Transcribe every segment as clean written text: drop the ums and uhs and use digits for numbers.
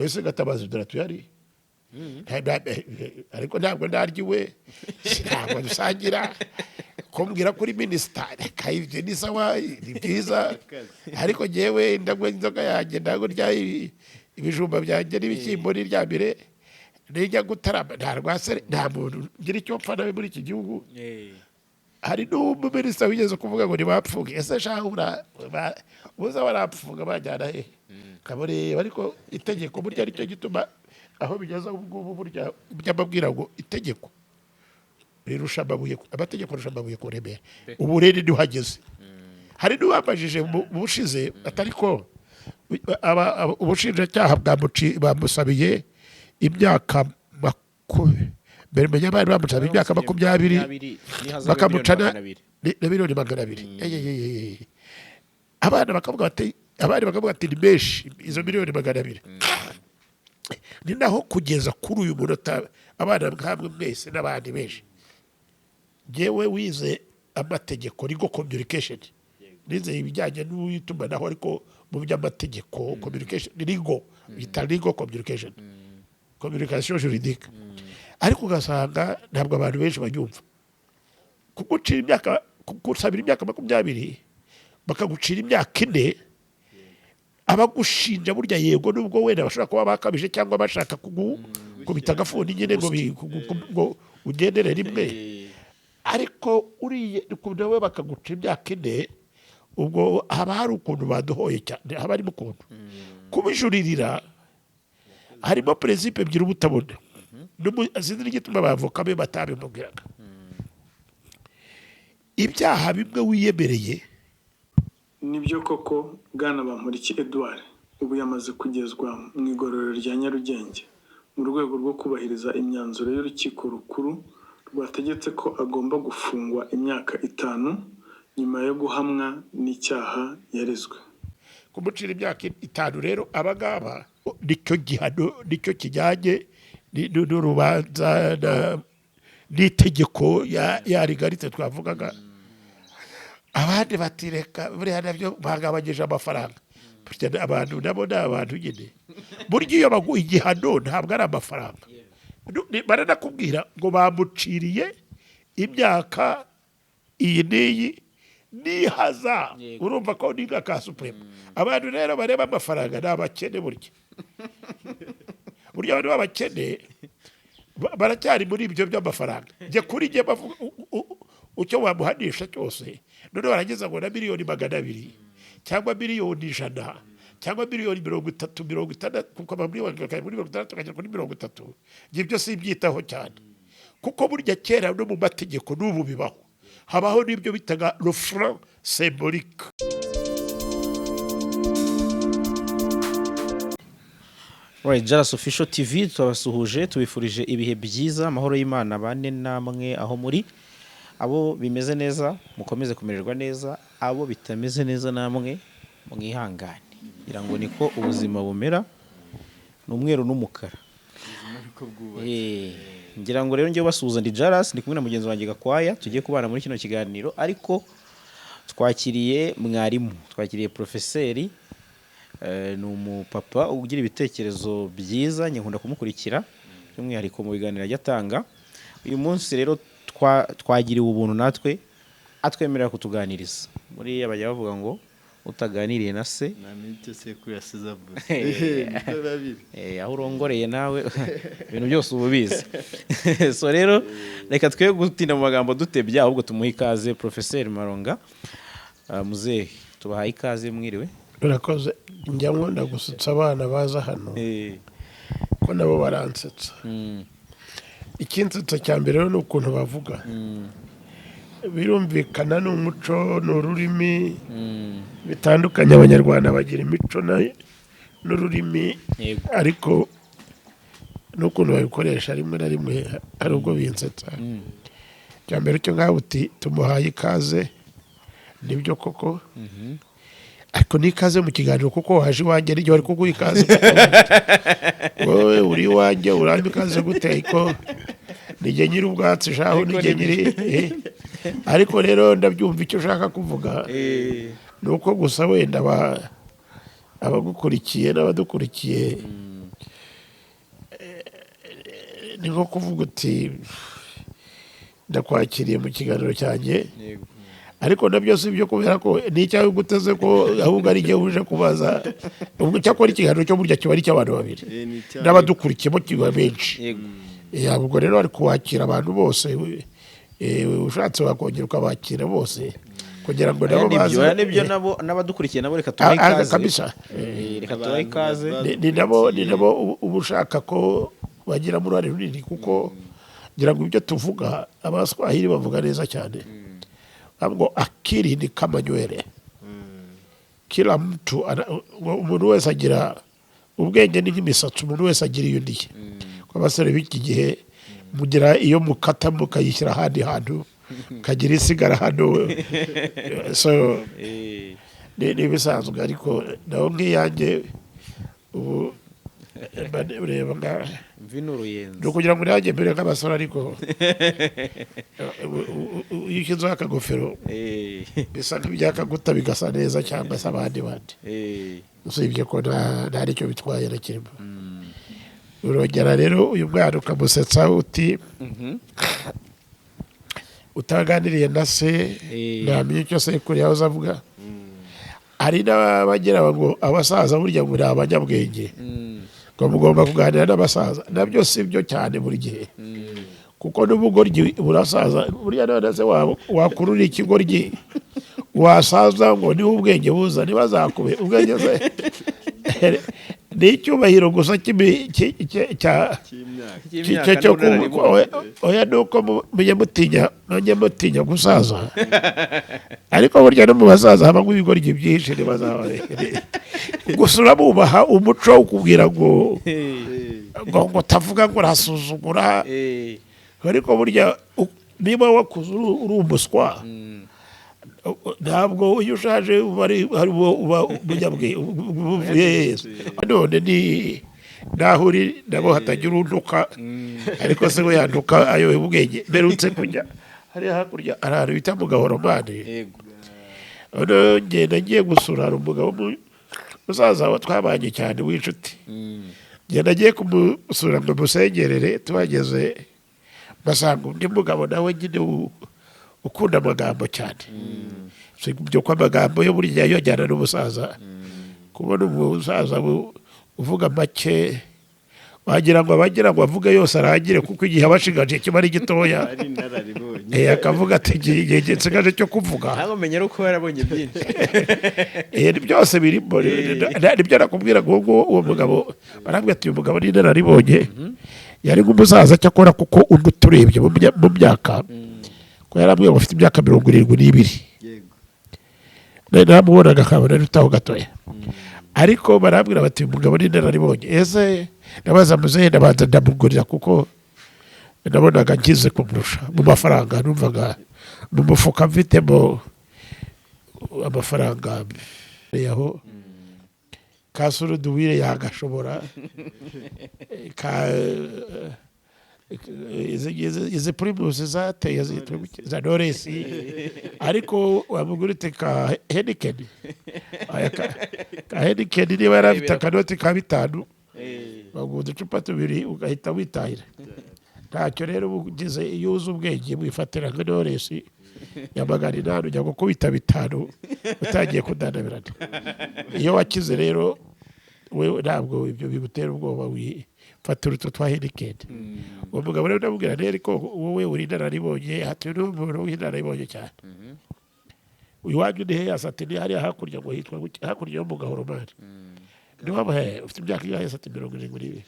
Ese Gatabazi tuyari, ariko ntabwo ndarya iwe, ntabwo dusangira. Kumbwira kuri minisita, reka, ibyo ni sawa, ni byiza, ariko njyewe ndanywa inzoga yanjye, ntabwo ndya ibijumba byanjye n'ibishyimbo n'iryamire, nijya gutarama nta rwasere, nta muntu ngira icyo mpfa nawe muri iki gihugu. Hari n'umuminisita wigeze kuvuga ngo ntibapfunge. Ese shahu uza barapfunga bajyana he? Kabareba. Ariko itegeko burya aricyo gituma aho bigeze ubu ngubu, burya by'amabwira ngo itegeko rirusha amabuye, amategeko arusha amabuye kuremera. Ubu rero niho hageze. Hari n'uwambajije mu bushize, atari ko ubushinjacyaha bamusabiye imyaka makumyabiri mbere, menya bari bamusabiye imyaka 20, bakamuca na miliyoni 200. Eyeyeyeye. Abana bakavuga bati, abandi bakavuga ati ni menshi izo miliyoni 200. Ni naho kugeza kuri uyu munota, abana nkamwe mwese n'abandi benshi, njyewe wize amategeko, legal communication, nize ibijyanye n'itumanaho ariko mu by'amategeko, communication legal, bita legal communication, communication juridique, ariko ugasanga ntabwo abantu benshi babyumva. Kugucira imyaka, kugusabira imyaka 20, bakagucira imyaka 4, abagushinja burya, yego, nubwo wenda bashobora kuba bakabije cyangwa bashaka kugukubita agafuni nyine ngo ngo ugendere rimwe, ariko uriye nawe bakaguca imyaka 4, ubwo haba hari ukuntu baduhoye cyane, haba harimo ukuntu kubijuririra, harimo principe ebyiri uba utabona. Sinzi n'igituma abavoka be batabimubwiraga. Ibyaha bimwe wiyemereye. Nibyo koko, Bwana Bamporiki Edouard ubu yamaze kugezwa mu igororero rya Nyarugenge mu rwego rwo kubahiriza imyanzuro y'urukiko rukuru rwategetse ko agomba gufungwa imyaka 5 nyuma yo guhamwa n'icyaha yarezwe. Kumucira imyaka 5 rero, abangaba nicyo gihano, nicyo kijyanye n'urubanza n'itegeko ya légalité twavugaga. Abandi bati reka, buriya nabyo bagabanyije amafaranga. Burya abantu nabo ni abantu nyine, burya iyo baguha igihano ntabwo ari amafaranga. Baranakubwira ngo bamuciriye imyaka iyi n'iyi nihaza. Urumva ko ni nka ka suprême. Abantu rero bareba amafaranga ni abakene. Burya abantu b'abakene baracyari muri ibyo by'amafaranga. Njye kuri njye bavuga icyo wamuhanisha cyose, none warangiza ngo na miliyoni 200 cyangwa miliyoni 100 cyangwa miliyoni 30, 60, kuko muri 60 ukagera kuri 30, njye ibyo simbyitaho cyane, kuko burya kera no mu mategeko n'ubu bibaho, habaho n'ibyo bitaga le franc symbolique. Right, Jalas Official TV turabasuhuje, tubifurije ibihe byiza, amahoro y'Imana bane namwe aho muri. Abo bimeze neza mukomeze kumererwa neza, abo bitameze neza namwe mwihangane. Ngira ngo niko ubuzima bumera, ni umweru n'umukara. Ngira ngo rero njyewe basuhuza ndi Jalas, ndi kumwe na mugenzi wanjye Gakwaya, tugiye kubana muri kino kiganiro, ariko twakiriye mwarimu, twakiriye profeseri. Ni umupapa ugira ibitekerezo byiza, nkunda kumukurikira by'umwihariko mu biganiro ajya atanga. Uyu munsi rero twagiriwe ubuntu natwe atwemerera kutuganiriza. Buriya bajya bavuga ngo utaganiriye na se ntamenya icyo sekuru yasize avuze. Niko biba biri. Aho urongoreye nawe ibintu byose uba ubizi. So rero reka twe gutinda mu magambo dutebya, ahubwo tumuhe ikaze Profeseri Malonga. Ah, muzehe, tubahaye ikaze, mwiriwe. Urakoze. Njya nkunda gusetsa abana baza hano, ko nabo baransetsa. Ikinsetsa cya mbere rero ni ukuntu bavuga, birumvikana, ni umuco, ni ururimi bitandukanye. Abanyarwanda bagira imico n'ururimi, ariko n'ukuntu babikoresha rimwe na rimwe hari ubwo binsetsa. Icya mbere cyo ngaho uti tumuhaye ikaze, nibyo koko, ariko ni ikaze mu kiganiro kuko waje iwanjye, n'igihe wari kuguha ikaze. Wowe uri iwanjye urampa ikaze gute? Ariko nijye nyiri ubwatsi shaho, nijye nyiri. Ariko rero ndabyumva icyo ushaka kuvuga, ni uko gusa wenda abagukurikiye n'abadukurikiye. Ni nko kuvuga uti ndakwakiriye mu kiganiro cyanjye. Ariko nabyo si byo, kubera ko ni icyawe uguteze ko ahubwo ari igihe uje kubaza. Ubwo cyakora ikiganiro cyo burya kiba ari icy'abantu babiri Eh, ni icyawe. n'abadukurikiyemo kiba benshi. Ubwo rero ari kuwakira abantu bose, ushatse wakongera ukabakira bose kugira ngo Oya, nabo nibyo, baze. oya, nibyo, nabo n'abadukurikiye nabo reka tubahe ikaze. Kabisa. Reka tubahe ikaze. Ni nabo uba ushaka ko bagiramo uruhare runini, kuko ngira ngo ibyo tuvuga, Abaswahili bavuga neza cyane, ngo akili ni kama nywele, kila mtu umuntu wese agira ubwenge, ni nk'imisatsi, umuntu wese agira iyo ndiye. Ko abasore b'iki gihe mugira iyo mukata mukayishyira ahandi hantu, mukagira isigara hano, so ni ibisanzwe. Ariko naho nk'iyanjye ubu mba ureba nka Imvi ni uruyenzi. Ni ukugira ngo nanjye mbere nk'abasore, ariko iyo ushyizeho akagofero bisa nk'ibyakaguta bigasa neza, cyangwa se abandi bandi, usibye ko nta n'icyo bitwaye na kirimo. Urongera rero uyu mwana ukamusetsa uti utaganiriye na se ntamenya icyo sekuru yahoze avuga. Hari n'abagira ngo abasaza burya ngo ni abanyabwenge, ngo mugomba kuganira n'abasaza. Nabyo si byo cyane buri gihe, kuko n'ubugoryi burasaza burya. None se wakurura ikigoryi wasaza ngo niho ubwenge buza? Ntibazakube ubwenge se ni icyubahiro gusa cya cy'imyaka. Cy'imyaka cyo n'ubunararibonye. Oya, ni uko mujye mutinya gusaza, ariko burya no mu basaza habamo ibigoryi byinshi. Ntibazaba gusa urabubaha umuco wo kubwira ngo ngo utavuga ngo urasuzugura, ariko burya niba wakuze uri umuswa, ntabwo iyo ushaje uba ari uba uba umunyabwenge uvuye heza. None ni naho uri nabo hatagira untuka, ariko se we yantuka ayoye ubwenge. Mperutse kujya hariya hakurya, hari ahantu bita mu Gahoromani. Noneho ngenda ngiye gusura, hari umugabo musaza wa twabanye cyane w'inshuti. Ngenda agiye kumusura ngo musengerere, tuhageze basanga undi mugabo nawe nyine ukunda amagambo cyane. Si ibyo ko amagambo yo burya yojyana n'ubusaza. Kubona umusaza uvuga make, wagira ngo abagira ngo avuge yose arangire, kuko igihe aba ashigaje kiba ari gitoya. Ari inararibonye. Akavuga ati igihe nsigaje cyo kuvuga. Ntabwo menya ari uko yarabonye byinshi. Ni byose birimo. Nibyo nakubwira ngo uwo mugabo barambwira ati uyu mugabo ni inararibonye, yari nk'umusaza cyakora, kuko undi uturebye mu myaka, ko yarambwiye ngo afite imyaka 72. Nari namubonaga akabona arutaho gatoya, ariko barambwira bati uyu mugabo ni inararibonye. Ese ndabaza muzehe, ndabanza ndamugurira kuko nabonaga nkize kumurusha mu mafaranga, numvaga mu mufuka mfitemo amafaranga yaho ka suruduwire yagashobora ka izi Primus zateye zitwa gute? Za Knowless, ariko wamugura ute ka Heineken? Aya ka Heineken, niba yari afite akanoti ka 5, baguha uducupa tubiri ugahita witahira. Ntacyo rero uba ugize iyo uzi ubwenge, wifatira nka Knowless ya 800, ujya gukubita 5 utangiye kudandabirana. Iyo wakize rero wewe ntabwo ibyo bigutera ubwoba, wifatira utwo twa Heineken. Uwo mugabo rero ndamubwira rero ko wowe uri inararibonye, hatuye n'umuntu w'inararibonye cyane. Iwanyu ni hehe? Ati ni hariya hakurya, ngo hitwa gutya, hakurya yo mu Gahoromani. Niho he? Ufite imyaka ingahe? Ati 72.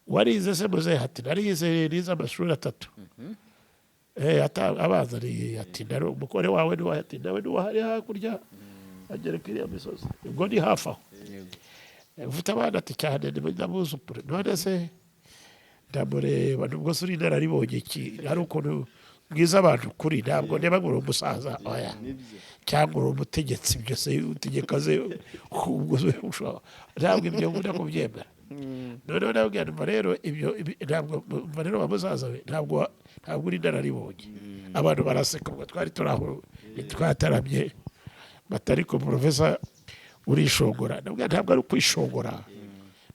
Warize se muzehe? Ati narize, nize amashuri atatu abanza. Ni ati nari umugore wawe ni wahe? Ati nawe ni wahari hakurya agereka iriya misozi, ubwo ni hafi aho. Ufite abana? Ati cyane, ni ndabuzukuru. None se ndamureba, nubwo se uri inararibonye ki? Hari ukuntu bwiza abantu kuri, ntabwo ndeba ngo uri umusaza, oya, cyangwa uri umutegetsi. Ibyo se utegeka ze ubwo se ntabwo ibyo nkunda kubyemera. Noneho nababwira numva rero ibyo ntabwo mva rero wa musaza we, ntabwo uri inararibonye. Abantu baraseka. Ubwo twari turi aho twataramye, batari ko profesa urishongora. Nabwo ntabwo ari ukwishongora,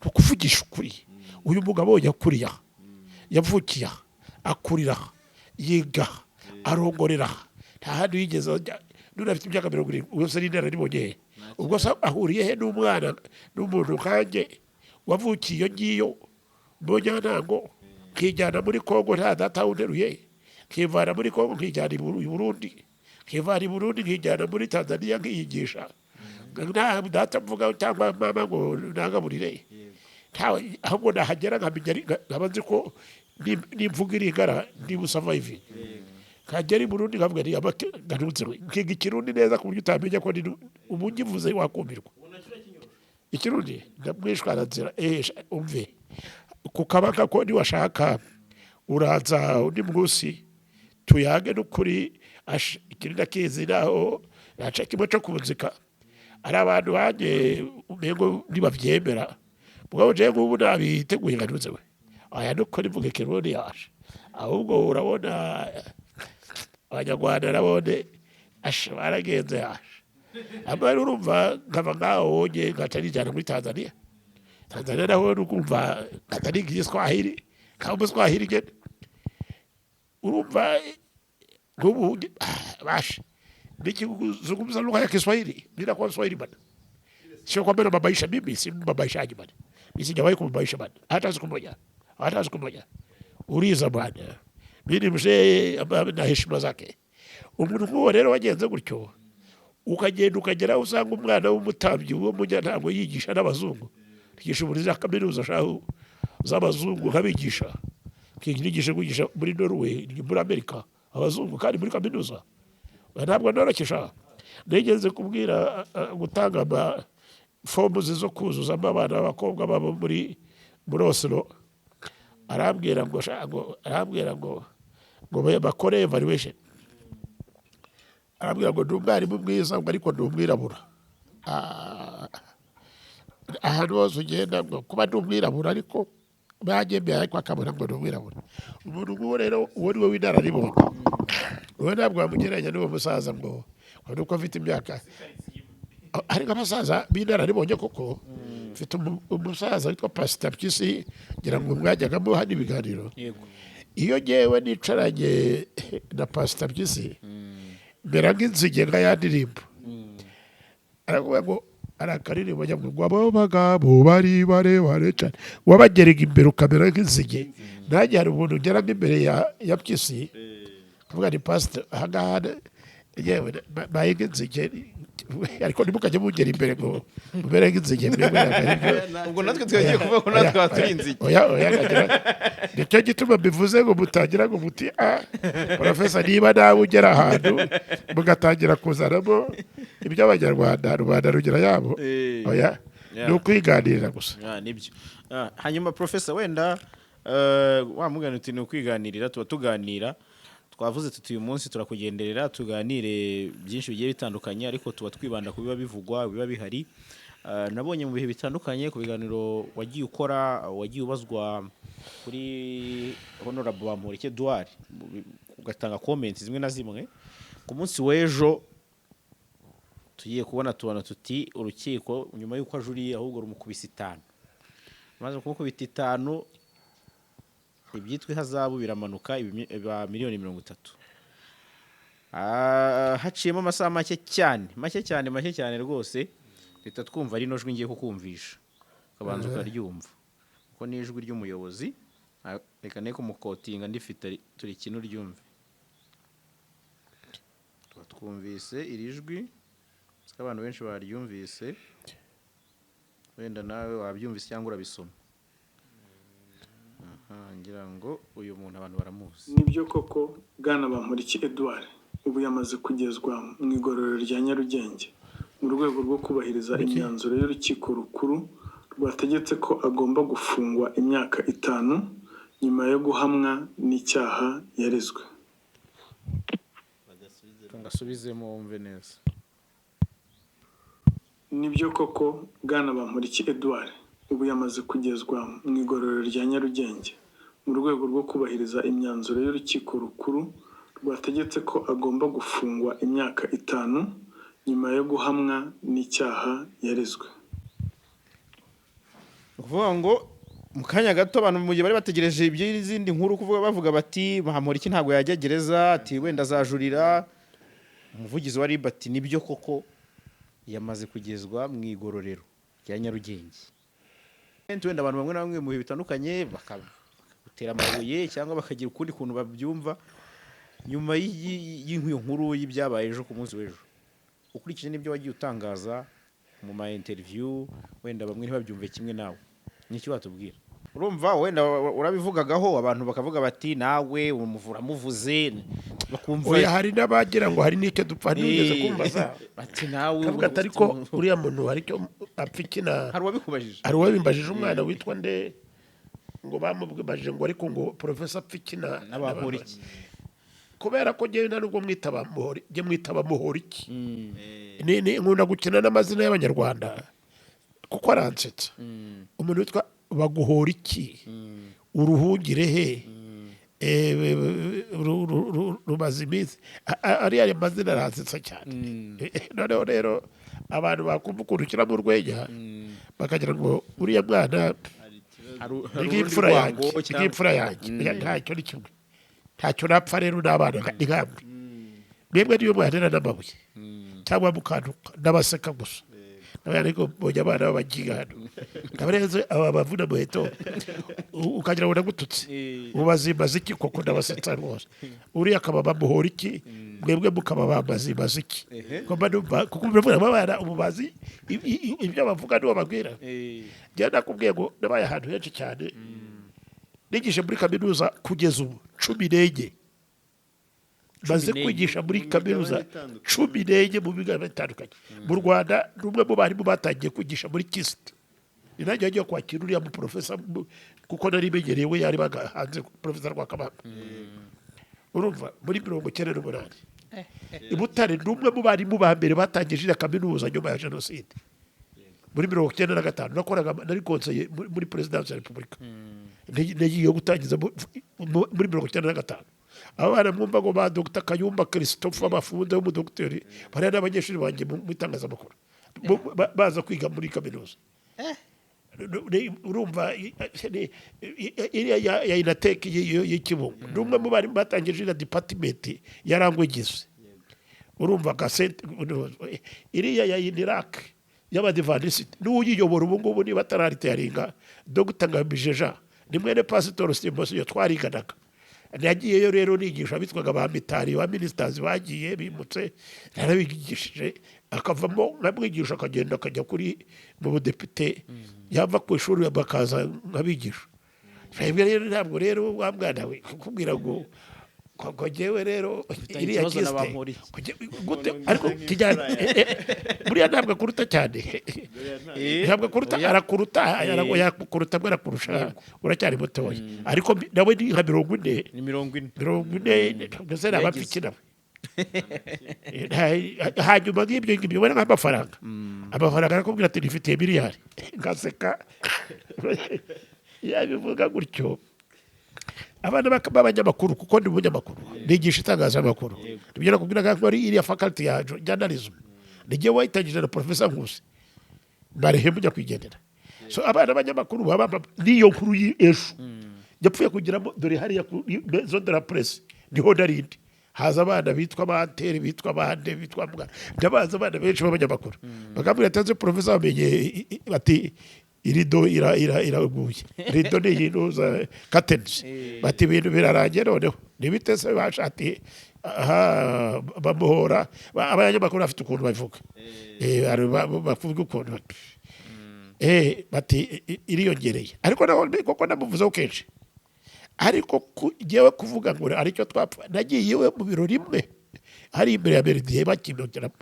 ni ukuvugisha ukuri. Uyu mugabo yakuriye aha. Yavukiye aha, akurira aha, yiga aha, arongorera aha, nta handi yigeze ajya. None afite imyaka 70, ubwo se n'inararibonye he? Ubwo se ahuriye he n'umwana n'umuntu nkanjye wavukiye iyo ngiyo mu Nyantango, nkijyana muri Kongo nta data unteruye, nkivana muri Kongo nkijyana i Burundi, nkivana i Burundi nkijyana muri Tanzania nkiyigisha, nta data mvuga cyangwa mama ngo nangaburire? Ntawe. Ahubwo nahagera nkamenya nkaba nzi ko nimvuga iringara niba usurvive. Nkagera i Burundi nkavuga nti ngarutse, nkiga Ikirundi neza ku buryo utamenya ko ubu ngivuze wakumirwa. Ikirundi ndamwishwara nzira. Umve ku kabaka ko niwashaka uraza undi munsi tuyange n'ukuri. Ikirundi akizi, naho naca kimwe co kunzika ari abantu banje umengo ntibavyemera. Mugabo jewe nk'ubu nabiteguye, nganutse we, aya nukuri mvuga Ikirundi yaje. Ahubwo urabona Abanyarwanda nabone asha baragenze yaje amara. Urumva nkava ngaho wonye ngaca nijyana muri Tanzania. Tanzania naho nukumva ngaca niga Igiswahili, nkaba Umuswahili nyene. Urumva nk'ubu basha nikizungumza lugha ya Kiswahili ninakuwa Mswahili bana. Sio kwamba nababaisha, mimi si mbabaishaji bana, mimi sijawahi kumbabaisha bana, hata siku moja, hata siku moja. Uliza bwana, mimi ni mzee ambaye na heshima zake. Umuntu nk'uwo rero wagenze gutyo, ukagenda ukagera aho usanga umwana w'umutambyi wo Munyantango yigisha n'abazungu, yigisha muri za kaminuza shahu z'abazungu, nkabigisha, nigisha kwigisha muri Norway, muri Amerika, abazungu kandi muri kaminuza. Ntabwo noroshye. Nigeze kubwira gutanga ama fomu zo kuzuzamo abana b'abakobwa babo muri Oslo, arambwira ngo arambwira ngo bakore evaluation. Arambwira ngo ndi umwarimu mwiza, ngo ariko ndi umwirabura. Ahantu hose ugenda ngo kuba ndi umwirabura, ariko banyemeye, ariko akabona ngo ndi umwirabura. Umuntu nk'uwo rero, uwo ni we w'inararibonye. Uwo ntabwo wamugereranya n'uwo musaza ngo nuko afite imyaka. Ariko abasaza b'inararibonye koko, mfite umusaza witwa Pasita Mpyisi, ngira ngo mwajyagamo hano ibiganiro. Yego. Iyo ngewe nicaranye na Pasita Mpyisi mera nk'inzige, nka ya ndirimbo aravuga ngo ari akaririmbo njya ngo abo bagabo bari barebare cyane, wabageraga imbere ukamera nk'inzige. Nanjye hari umuntu ugera nk'imbere ya Mpyisi kavuga ni pasita ahangaha yewe mbaye nk'inzige, ariko ntimukajye mungera imbere ngo mumere nk'inzige mwebwe. Ubwo natwe twagiye kuvuga ko natwe turi inzige. Oya, oya, nkagira nicyo gituma mbivuze ngo mutagira ngo muti ah profesa, niba nawe ugera ahantu mugatangira kuzanamo iby'Abanyarwanda, rubanda rugira yabo. Oya, ni ukwiganirira gusa. Nibyo. Hanyuma profesa, wenda wa mugani uti ni ukwiganirira, tuba tuganira. Twavuze tuti uyu munsi turakugenderera tuganire byinshi bigiye bitandukanye, ariko tuba twibanda ku biba bivugwa, biba bihari. Nabonye mu bihe bitandukanye ku biganiro wagiye ukora, wagiye ubazwa kuri Honorable Bamporiki Edouard, ugatanga comments zimwe na zimwe. Ku munsi w'ejo tugiye kubona tubona tuti urukiko nyuma y'uko ajuriye ahubwo rumukubise 5. Maze kumukubita 5, ibyitwa ihazabu biramanuka biba miliyoni 30. Haciyemo amasaha make cyane, make cyane, make cyane rwose, reka twumva rino jwi ngiye kukumvisha, ukabanza ukaryumva kuko ni ijwi ry'umuyobozi. Reka ne kumuquotinga, ndifite turikine uryumve. Tuba twumvise iri jwi, siko abantu benshi baryumvise, wenda nawe wabyumvise cyangwa urabisoma. Aha, ngira ngo uyu muntu abantu baramuzi. Nibyo koko, Bwana Bamporiki Edouard ubu yamaze kugezwa mu igororero rya Nyarugenge mu rwego rwo kubahiriza imyanzuro y'Urukiko Rukuru rwategetse ko agomba gufungwa imyaka 5 nyuma yo guhamwa n'icyaha yarezwe. Ngasubizemo wumve neza. Nibyo koko, Bwana Bamporiki Edouard ubu yamaze kugezwa mu igororero rya Nyarugenge mu rwego rwo kubahiriza imyanzuro y'Urukiko Rukuru rwategetse ko agomba gufungwa imyaka 5 nyuma yo guhamwa n'icyaha yarezwe. Ni ukuvuga ngo Mu kanya gato, abantu mu gihe bari bategereje iby'izindi nkuru, kuvuga bavuga bati Bamporiki ntabwo yajya gereza, ati wenda azajurira. Umuvugizi wa RIB ati nibyo koko, yamaze kugezwa mu igororero rya Nyarugenge. Wenda abantu bamwe na bamwe mu bihe bitandukanye bakagutera amabuye cyangwa bakagira ukundi kuntu babyumva nyuma y'iyo nkuru y'ibyabaye ejo, ku munsi w'ejo, ukurikije n'ibyo wagiye utangaza mu ma interview, wenda bamwe ntibabyumve kimwe nawe. Niki watubwira? Urumva wenda urabivugagaho, abantu bakavuga bati nawe umuvura muvuze, bakumva Oya, hari n'abagira ngo hari n'icyo dupfa. Hari n'ugeze kumbaza, bati nawe kavuga ati ariko uriya muntu hari icyo apfa iki na Hari uwabikubajije? Hari uwabimbajije, umwana witwa nde, ngo bamubajije ngo ariko ngo professor apfa iki na N'Abamporiki. Kubera ko njyewe nta nubwo mwita Bamuhori, njye mwita Bamuhoriki. Ni nkunda gukina n'amazina y'Abanyarwanda kuko aransetsa. Umuntu witwa baguhora iki, uruhungire he, rumaze iminsi, ariya mazina aransetsa cyane. Noneho rero abantu bakumva ukuntu ushyiramo urwenya bakagira ngo uriya mwana Hari ni urundi nk'imfura rwango yanjye, ni nk'imfura yanjye. Oya, ntacyo ni kimwe, ntacyo napfa rero n'abana ni nkamwe. Mwebwe niyo mwantera n'amabuye cyangwa mukantuka, ndabaseka gusa. Nawe ariko mbonye abana b'abaginga hano, ndabarenze aba bavuna muheto, ukagira ngo ndagututse. Ubu bazimaze iki koko? Ndabasetsa rwose. Uriya akaba bamuhora iki, mwebwe mukaba bamazimaze iki? Ko mba numva kuko muravuga ngo abana ubu bazi ibyo bavuga nibo babwira. Njyewe nakubwiye ngo nabaye ahantu henshi cyane, nigishe muri kaminuza kugeza ubu 14 maze 14. kwigisha muri Mu kaminuza migabane itandukanye. 14 mu migabane itandukanye. Mu Rwanda ni umwe mu barimu batangiye kwigisha muri KIST. Ni nanjye wagiye kwakira uriya muprofesa kuko nari menyereye we, yari baga hanze, profesa Rwakabamba, urumva, muri 98 i Butare. Ni umwe mu barimu ba mbere batangije iriya kaminuza nyuma ya jenoside muri 95. Nakoraga, nari conseiller muri perezidansi ya Repubulika. Nagiye gutangiza muri 95. Aba bana mwumva ngo ba Dr Kayumba Christopher bafunze w'umudogiteri, bariya n'abanyeshuri banjye mu itangazamakuru, baza kwiga muri kaminuza. Urumva iriya ya INATEK y'Ikibungo, ni umwe mu barimu batangije iriya department ya languages. Urumva gasente iriya ya UNILAK y'Abadivantisiti, n'uyiyobora ubu ngubu niba atararitayaringa, Dr Ngamije Jean, ni mwene Pasitori Simosiyo, twariganaga. Nagiyeyo rero nigisha bitwaga ba Mitari, ba ministers bagiye bimutse, narabigishije, akavamo nkamwigisha, akagenda akajya kuri mu budepite, yava ku ishuri bakaza nkabigisha. Twebwe rero ntabwo rero wa mwana we kukubwira ngo njyewe rero iriya ikibazo na KIST Bamporiki. Gute ariko kijyanye buriya ntabwo akuruta cyane, ntabwo akuruta, arakuruta, yakuruta bwo arakurusha, uracyari mutoya, ariko nawe ni nka 40. Ni 40. 40 mbese naba Yagize. mfite nawe. Hanyuma nk'ibyo ngibyo ubona nk'amafaranga, amafaranga arakubwira ati nifitiye miliyari, ngaseka yabivuga gutyo. Abana b'abanyamakuru, kuko ndi umunyamakuru, nigisha itangazamakuru, nibyo nakubwiraga ko ari iriya faculty ya journalism nijye wayitangije na Professor Nkusi marehemu nyakwigendera. So abana b'abanyamakuru baba n'iyo nkuru y'ejo yapfuye kugiramo, dore hariya ku Maison de la Presse niho narindi, haza abana bitwa bantere, bitwa bande, bitwa mbwa, ndabaza abana benshi b'abanyamakuru, bakambwira ati "Aze professor bamenye bati irido iraguye, rido ni iyi ntuza curtains, bati ibintu birarangiye noneho nibite se bashati aha bamuhora." Abanyamakuru bafite ukuntu babivuga. Hari bavuga ukuntu bati iriyongereye, ariko naho koko namuvuzeho kenshi. Ariko jyewe kuvuga ngo aricyo twapfa, nagiye iwe mu biro rimwe hari imbere ya Méridien, bakinogeramo,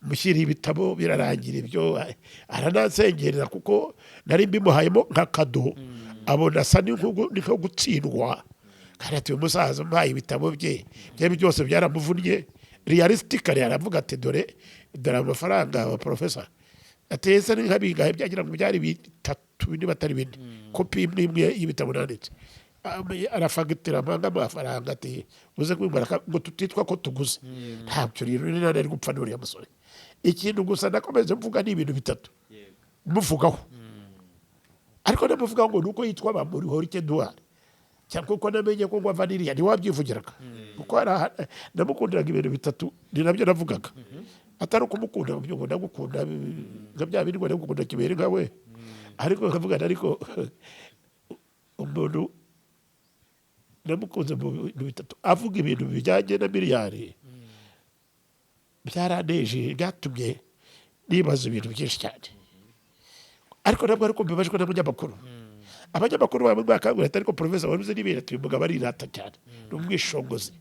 mushyira ibitabo, birarangira ibyo, aranansengerera kuko nari mbimuhayemo nka cadeau, abona asa ni nko gutsindwa, kandi ati uyu musaza umuhaye ibitabo bye byari byose byaramuvunnye. Realistically aravuga ati dore dore amafaranga wa professor, ati ese ni nka bingahe? Byagira ngo byari bitatu niba atari bine, kopi imwe imwe y'ibitabo nanditse. Arafagitira amanga amafaranga, ati uze kwimara ngo tutitwa ko tuguze. Ntabyo rero ni nari gupfa n'uriya musore. Ikintu gusa nakomeze mvuga ni ibintu bitatu muvugaho. Ariko ndamuvuga ngo nuko yitwa Bamporiki Edouard, cyangwa kuko namenye ko ngo ava niriya, ntiwabyivugiraga, kuko namukundiraga ibintu bitatu, ni nabyo navugaga, atari ukumukunda ngo ndagukunda nka bya bindi ngo ndagukunda kibere nka we, ariko nkavuga nti ariko umuntu namukunze mu bintu bitatu. Avuga ibintu bijyanye na miliyari byaraneje, byatumye nibaza ibintu byinshi cyane. Ariko ntabwo ariko mbibajwe n'abanyamakuru. Abanyamakuru bamwe bakangurira ati: "Ariko professor, wari uzi n'ibintu?" Ati: "Uyu mugabo arirata cyane, ni umwishongozi.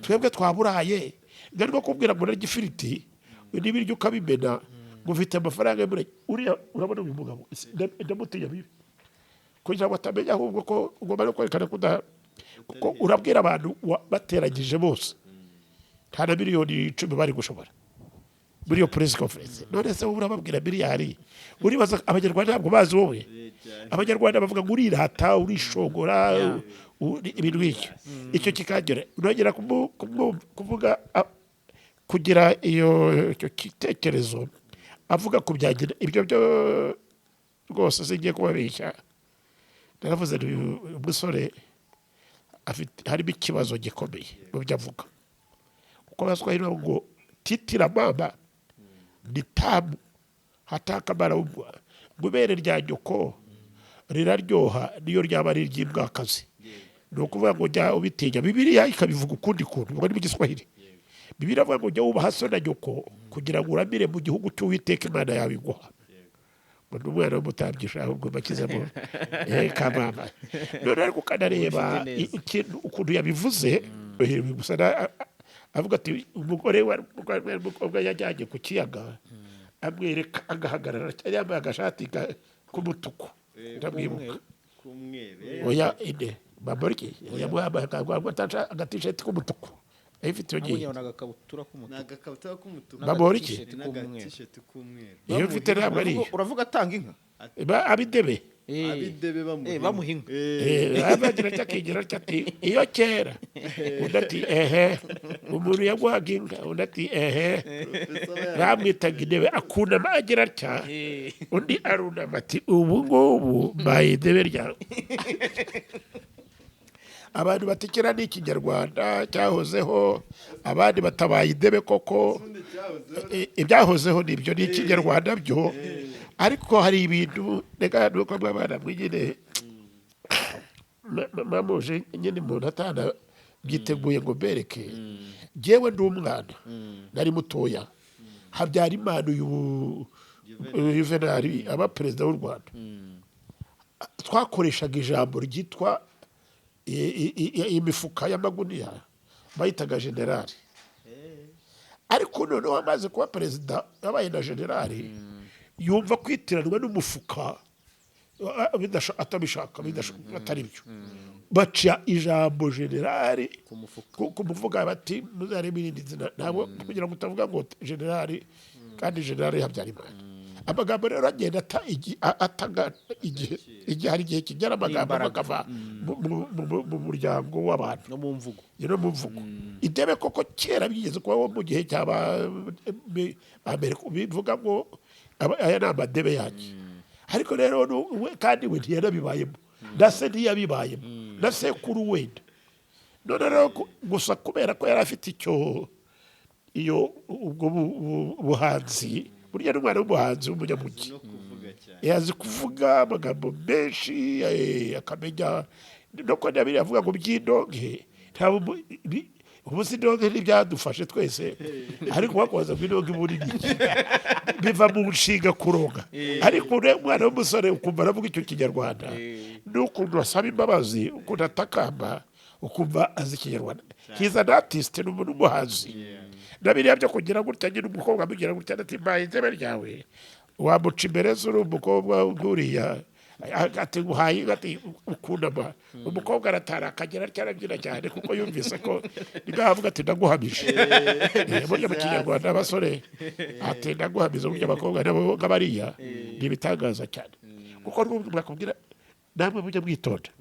Twebwe twaburaye, nari kubwira ngo narya ifiriti n'ibiryo ukabimena, ngo ufite amafaranga y'umurenge uriya." Urabona uyu mugabo, ndamutinya bibi, kugira ngo atamenya ahubwo ko ugomba no kwerekana ko kuko urabwira abantu bateranyije bose nta na miliyoni 10 bari gushobora muri iyo press conference. None se wowe urababwira miliyari, uribaza Abanyarwanda ntabwo bazi wowe? Abanyarwanda bavuga ngo urirata, urishongora, ibintu nk'icyo. Icyo kikagera urongera kuvuga kugira iyo icyo gitekerezo avuga ku byagira ibyo byo rwose singiye kubabeshya. Naravuze nti uyu musore afite, harimo ikibazo gikomeye mu byo avuga, kuko Abaswahili bavuga ngo "titi la mama ni tamu hata kama la mbwa", ngo ibere rya nyoko riraryoha niyo ryaba ari iry'imbwakazi. Ni ukuvuga ngo jya ubitinya. Bibiliya ikabivuga ukundi kuntu, ubwo ni mu Giswahili. Bibiliya avuga ngo jya wubaha so na nyoko kugira ngo uramire mu gihugu cy'Uwiteka Imana yawe iguha. Ngo ni umwana w'umutambyi, ahubwo bakizemo kamama. None ariko ukanareba Ufite neza. ikintu ukuntu yabivuze gusa avuga ati umugore wa umukobwa yajyanye ku kiyaga, amwereka agahagarara, yari yambaye agashati k'umutuku, ndamwibuka. K'umweru. Oya, ine Bamporiki yamuhaye agatisheti k'umutuku, ayifite iyo ngiyo. Nabonye agakabutura Ni k'umutuku. agakabutura k'umutuku. Bamporiki? N'agatisheti k'umweru. N'agatisheti k'umweru. Iyo mfite ntabwo ari iyo. Uravuga atanga inka? Abidebe. Abidebe bamuha. Bamuha inka. Abagira atya, akigira atya, ati iyo kera, undi ati ehe, umuntu yaguhaga inka, undi ati ehe, bamwitaga intebe. Akunama agira atya, undi arunama ati ubu ngubu mbaye idebe ryawe. Abantu batikira ni Ikinyarwanda cyahozeho, abandi batabaye idebe koko. Ibyahozeho nibyo ni Ikinyarwanda byo, ariko hari ibintu reka nuko mwabana mwe nyine mamuje nyine umuntu atana byiteguye ngo mbereke. Njyewe ndi umwana, nari mutoya, Habyarimana uyu Juvenali aba perezida w'u Rwanda, twakoreshaga ijambo ryitwa imifuka y'amaguniya bayitaga generali. Ariko noneho amaze kuba perezida, yabaye na generali, yumva kwitiranwa n'umufuka atabishaka, atari byo, baca ijambo generali ku mufuka. Ku mufuka, bati muzarebe irindi zina, ntabwo kugira ngo utavuga ngo generali kandi generali Habyarimana. Amagambo rero agenda atanga igihe, igihe hari igihe kigera amagambo N'imbaraga. akava mu muryango w'abantu. No mu mvugo. No mu mvugo. Idebe koko kera byigeze kubaho mu gihe cy'aba mbere, bivuga ngo aya ni amadebe yanjye. Ariko rero kandi we ntiyanabibayemo, na se ntiyabibayemo, na sekuru wenda. None rero gusa kubera ko yari afite icyo iyo ubwo buhanzi, burya n'umwana w'umuhanzi w'umunyamujyi No kuvuga cyane. Yazi kuvuga amagambo menshi, akamenya no ko biriya avuga ngo by'indonke. Ntabwo ubu si indonke ntibyadufashe twese, ariko wakubaza ngo indonke ubundi ni iki, biva mu nshinga kuronga. Ariko umwana w'umusore ukumva aravuga icyo Kinyarwanda, n'ukuntu asaba imbabazi, ukuntu atakamba, ukumva azi Ikinyarwanda. He's an artist, ni umuntu w'umuhanzi. Na biriya byo kugira gutya nyine, umukobwa amugira gutya ati mbaye intebe ryawe, wamuca imbere se uri umukobwa nk'uriya, ati nguhaye inka, ati ukunama, umukobwa aratara akagera atya, arabyina cyane kuko yumvise ko nibwo avuga ati ndaguhamije. Burya mu Kinyarwanda abasore ati ndaguhamije. Burya abakobwa nabo nk'abariya ni ibitangaza cyane, kuko n'ubu mwakubwira namwe mujya mwitonda.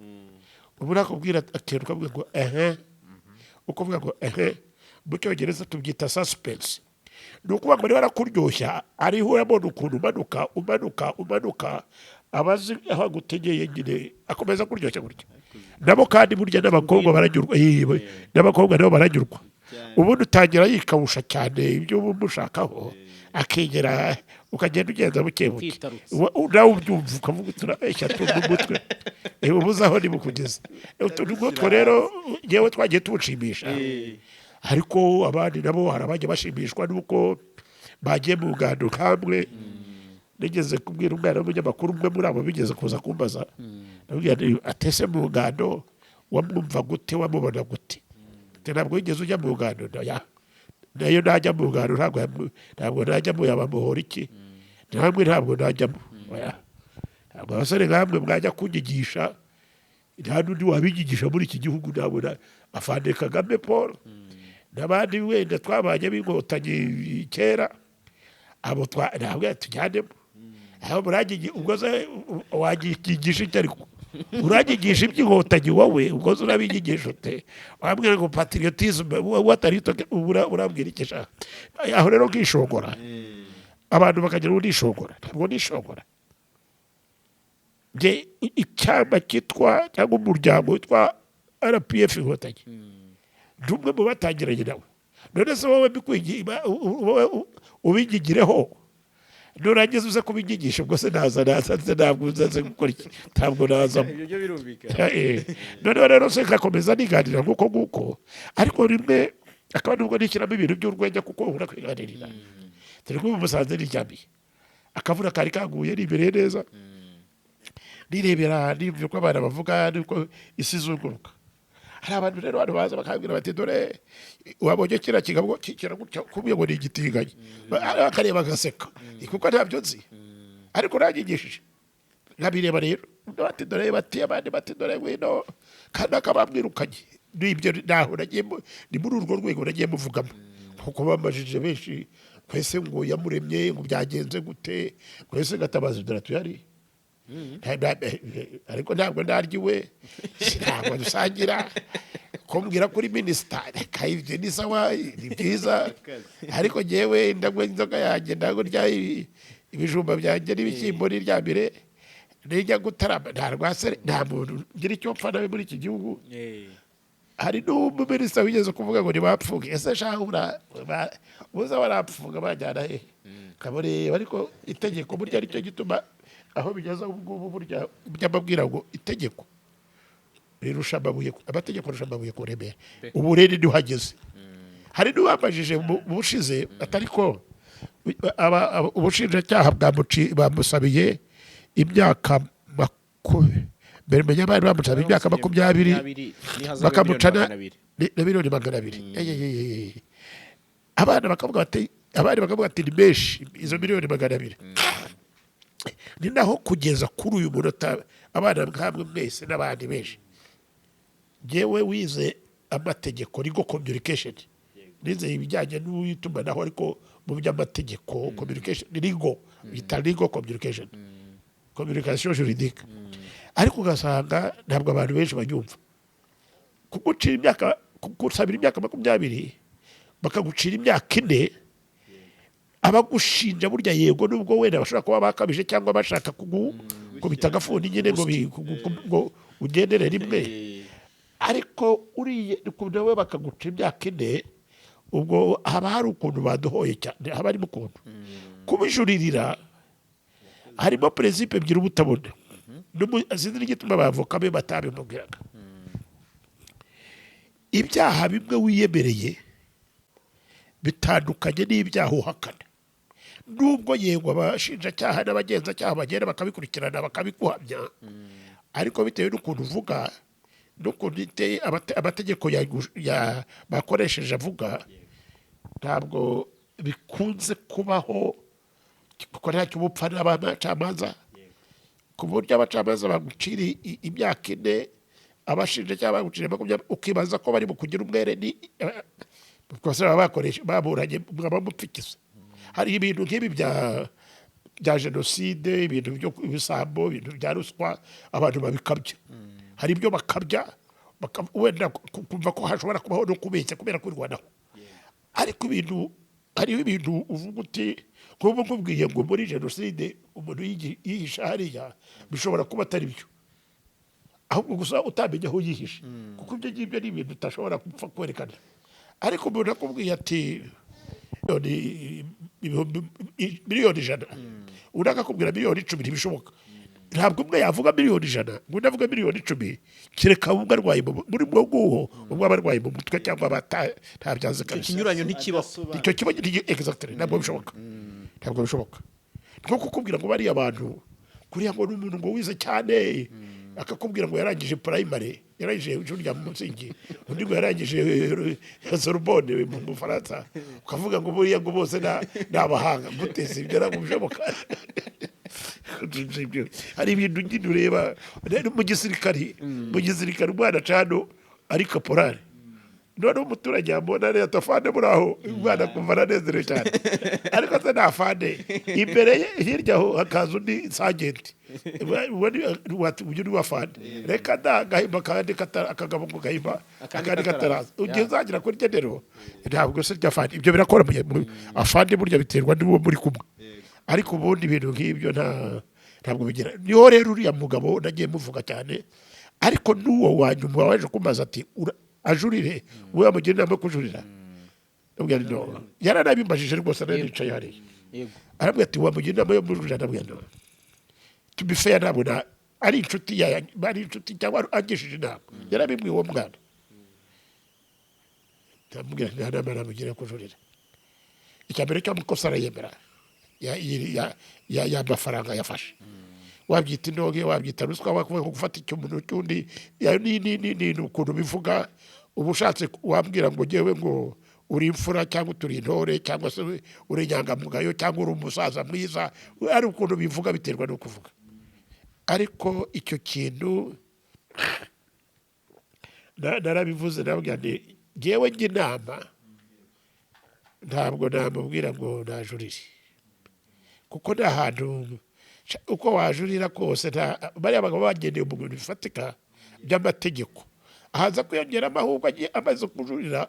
Ubu nakubwira akintu ukavuga ngo ehe, ukuvuga ngo ehe, mu Cyongereza tubyita suspense. Ni ukuvuga ngo niba arakuryoshya, ariho urabona ukuntu umanuka, umanuka, umanuka. Abazi aho agutegeye nyine akomeza kuryoshya gutya. Nabo kandi burya n'abakobwa baranyurwa. Yewe, n'abakobwa nabo baranyurwa. Ubundi utangira yikawusha cyane ibyo uba umushakaho, akegera ukagenda ugenda buke buke. Ukitarutsa. Nawe ubyumva ukavuga uti: "Urabeshya, tunga umutwe." Ubuze aho nibukugeze. Utu ngutwo rero yewe twagiye tuwushimisha, ariko abandi nabo hari abajya bashimishwa n'uko bagiye mu ngando kamwe. Nigeze kubwira umwana w'umunyamakuru umwe muri abo bigeze kuza kumbaza, ndamubwira nti: "Atese mu ngando wamwumva gute, wamubona gute?" Ati: "Ntabwo wigeze ujya mu ngando." Oya, nayo najya mu ngando ntabwo najya mu yabamuhora iki namwe, ntabwo najyamo. Oya, ntabwo abasore nkamwe mwajya kunyigisha, nta n'undi wabigigisha muri iki gihugu. Ntabwo afande Kagame Paul n'abandi wenda twabanye b'Inkotanyi kera, abo ntabwo tujyanemo aho murangigi. Ubwo se wagigisha iki? Ariko uranyigisha iby'Inkotanyi wowe, ubwo se urabigisha ute? Wambwira ngo patriotisme, what are you talking? Urambwira iki sha? Aho rero nkishongora, abantu bakagira ngo nishongora. Ntabwo nishongora. Njye icyama cyitwa cyangwa umuryango witwa RPF Inkotanyi, ndi umwe mu batangiranye nawe. None se wowe wowe ubinyigireho, nurangiza uze kubinyigisha, ubwo se naza ntabwo uzaze gukora iki? Ntabwo nazamo. Ibyo byo birumvikana. Noneho rero se nkakomeza niganira nguko nguko, ariko rimwe akaba nubwo nishyiramo ibintu by'urwenya, kuko ubura kwiganirira. Turi kumwe musanze niryamiye, akavura kari kaguye, nibereye neza, nirebera, nimva uko abana bavuga nuko isi izunguruka. Hari abantu rero hano baza bakambwira bati: "Dore wabonye kiriya kigabo kikira gutya?" Kubwiye ngo ni igitinganyi, bakareba bagaseka kuko ntabyo nzi, ariko uranyigishije nkabireba rero. Bati: "Dore," bati, abandi bati: "Dore ngwino kandi akabamwirukanye." N'ibyo naho nagiye ni muri urwo rwego nagiye muvugamo, kuko bambajije benshi twese ngo yamuremye, ngo byagenze gute, twese Gatabazi dore tuyari. Ariko ntabwo ndarya iwe, ntabwo dusangira. Kumbwira kuri minisita, reka, ibyo ni sawa, ni byiza, ariko njyewe ndanywa inzoga yanjye, ntabwo ndya ibijumba byanjye n'ibishyimbo n'iryamire, nijya gutarama nta rwasere, nta muntu ngira icyo mpfa nawe muri iki gihugu. Hari n'umuminisita wigeze kuvuga ngo ntibapfuge. Ese shahu uza barapfuga bajyana he? Kabareba. Ariko itegeko burya aricyo gituma aho bigeze ubu ngubu, burya by'amabwira ngo itegeko rirusha amabuye, amategeko arusha amabuye kuremera. Ubu rero niho hageze. Hari n'uwambajije mu bushize, atari ko ubushinjacyaha bamusabiye imyaka mbere menya bari bamusabiye imyaka 20, bakamuca na miliyoni 200. Eyeyeyeye. Abana bakavuga bati, abandi bakavuga ati ni menshi izo miliyoni 200. Ni naho kugeza kuri uyu munota, abana nkamwe mwese n'abandi benshi, njyewe wize amategeko, legal communication, nize ibijyanye n'itumanaho ariko mu by'amategeko, communication legal, bita legal communication, communication juridique, ariko ugasanga ntabwo abantu benshi banyumva. Kugucira imyaka, kugusabira imyaka 20, bakagucira imyaka 4, abagushinja burya yego nubwo wenda bashobora kuba bakabije cyangwa bashaka kugukubita agafuni nyine ngo ngo ugendere rimwe, ariko uriye nawe bakaguca imyaka 4, ubwo haba hari ukuntu baduhoye cyane, haba harimo ukuntu kubijuririra, harimo principe ebyiri uba utabona. Sinzi n'igituma abavoka be batabimubwiraga. Ibyaha bimwe wiyemereye bitandukanye n'ibyaha uhakana, nubwo yego abashinjacyaha n'abagenzacyaha bagenda bakabikurikirana bakabiguhamya, ariko bitewe n'ukuntu uvuga n'ukuntu iteye, amategeko bakoresheje avuga, ntabwo bikunze kubaho, kuko ntacyo uba upfa n'abacamanza, ku buryo abacamanza bagucira imyaka 4, abashinjacyaha bagucira 20, ukibaza ko bari bukugira umwere. Ni kuko se baba bakoresha baburanye mwaba mupfikiza. Hari ibintu nk'ibi bya jenoside, ibintu byo ibisambo, ibintu bya ruswa, abantu babikabya. Hari ibyo bakabya, wenda kumva ko hashobora kubaho no kubeshya kubera kwirwanaho, ariko ibintu Hariho ibintu uvuga uti, nk'ubu nkubwiye ngo muri jenoside umuntu yihishe hariya, bishobora kuba atari byo, ahubwo gusa utamenya aho yihishe, kuko ibyo ngibyo ni ibintu utashobora gupfa kwerekana. Ariko umuntu akubwiye ati miliyoni ibihumbi 100 miliyoni, undi akakubwira 10 miliyoni, ntibishoboka. Ntabwo umwe yavuga 100 miliyoni ngo undi avuge 10 miliyoni, kereka ubwo arwaye muri ubwo nguwo, ubwo aba arwaye mu mutwe cyangwa ntabyazi Icyo kabisa. kinyuranyo ntikibaho. Icyo kiba exactly, ntabwo bishoboka, ntabwo bishoboka. Nko kukubwira ngo bariya bantu kuriya, ngo ni umuntu ngo wize cyane, akakubwira ngo yarangije primary, yarangije ishuri rya musingi, undi ngo yarangije Sorbonne mu Bufaransa, ukavuga ngo buriya ngo bose ni abahanga. Gute se? Ibyo ntabwo bishoboka. Hari ibintu nyine ureba rero mu gisirikari umwana cano ari kaporari, noneho umuturage yamubona rero afande muri aho, umwana akumva aranezerewe cyane, ariko se nta fande imbere ye, hirya aho hakaza undi sergeant, uyu ni wafande. Reka da, gahimba kandi akagabo ngo gahimba akandi akandi kataraza. Kataraza ugiye uzagera kuri general, ntabwo se rya fande ibyo birakora afande burya biterwa n'uwo muri kumwe. Ariko ubundi ibintu nk'ibyo ntabwo bigira. Niho rero uriya mugabo nagiye muvuga cyane, ariko n'uwo wa nyuma waje kumbaza ati ajurire, we wamugira inama yo kujurira? Ndamubwira nti no. Yaranabimbajije rwose, nari nicaye hariya. Arambwira ati wamugira inama yo kujurira? Ndamubwira no, to be fair, ntabwo ari inshuti ya ari inshuti cyangwa angishije inama. Yarabibwiye uwo mwana. Ndamubwira nti nta nama namugira yo kujurira. Icya mbere cyo amakosa arayemera ya mafaranga yafashe, wabyita indonke, wabyita ruswa, wakuvuga ko gufata icyumuntu cy'undi ni ukuntu bivuga. Uba ushatse wambwira ngo ngewe ngo uri imfura, cyangwa turi intore, cyangwa se uri inyangamugayo, cyangwa uri umusaza mwiza, ari ukuntu bivuga, biterwa no kuvuga. Ariko icyo kintu narabivuze, nababwira nti ngewe njya inama, ntabwo namubwira ngo najurire, kuko nta hantu uko wajurira kose, nta bariya bagabo bagendeye mu bintu bifatika by'amategeko, ahaza kwiyongeramo. Ahubwo agiye amaze kujurira,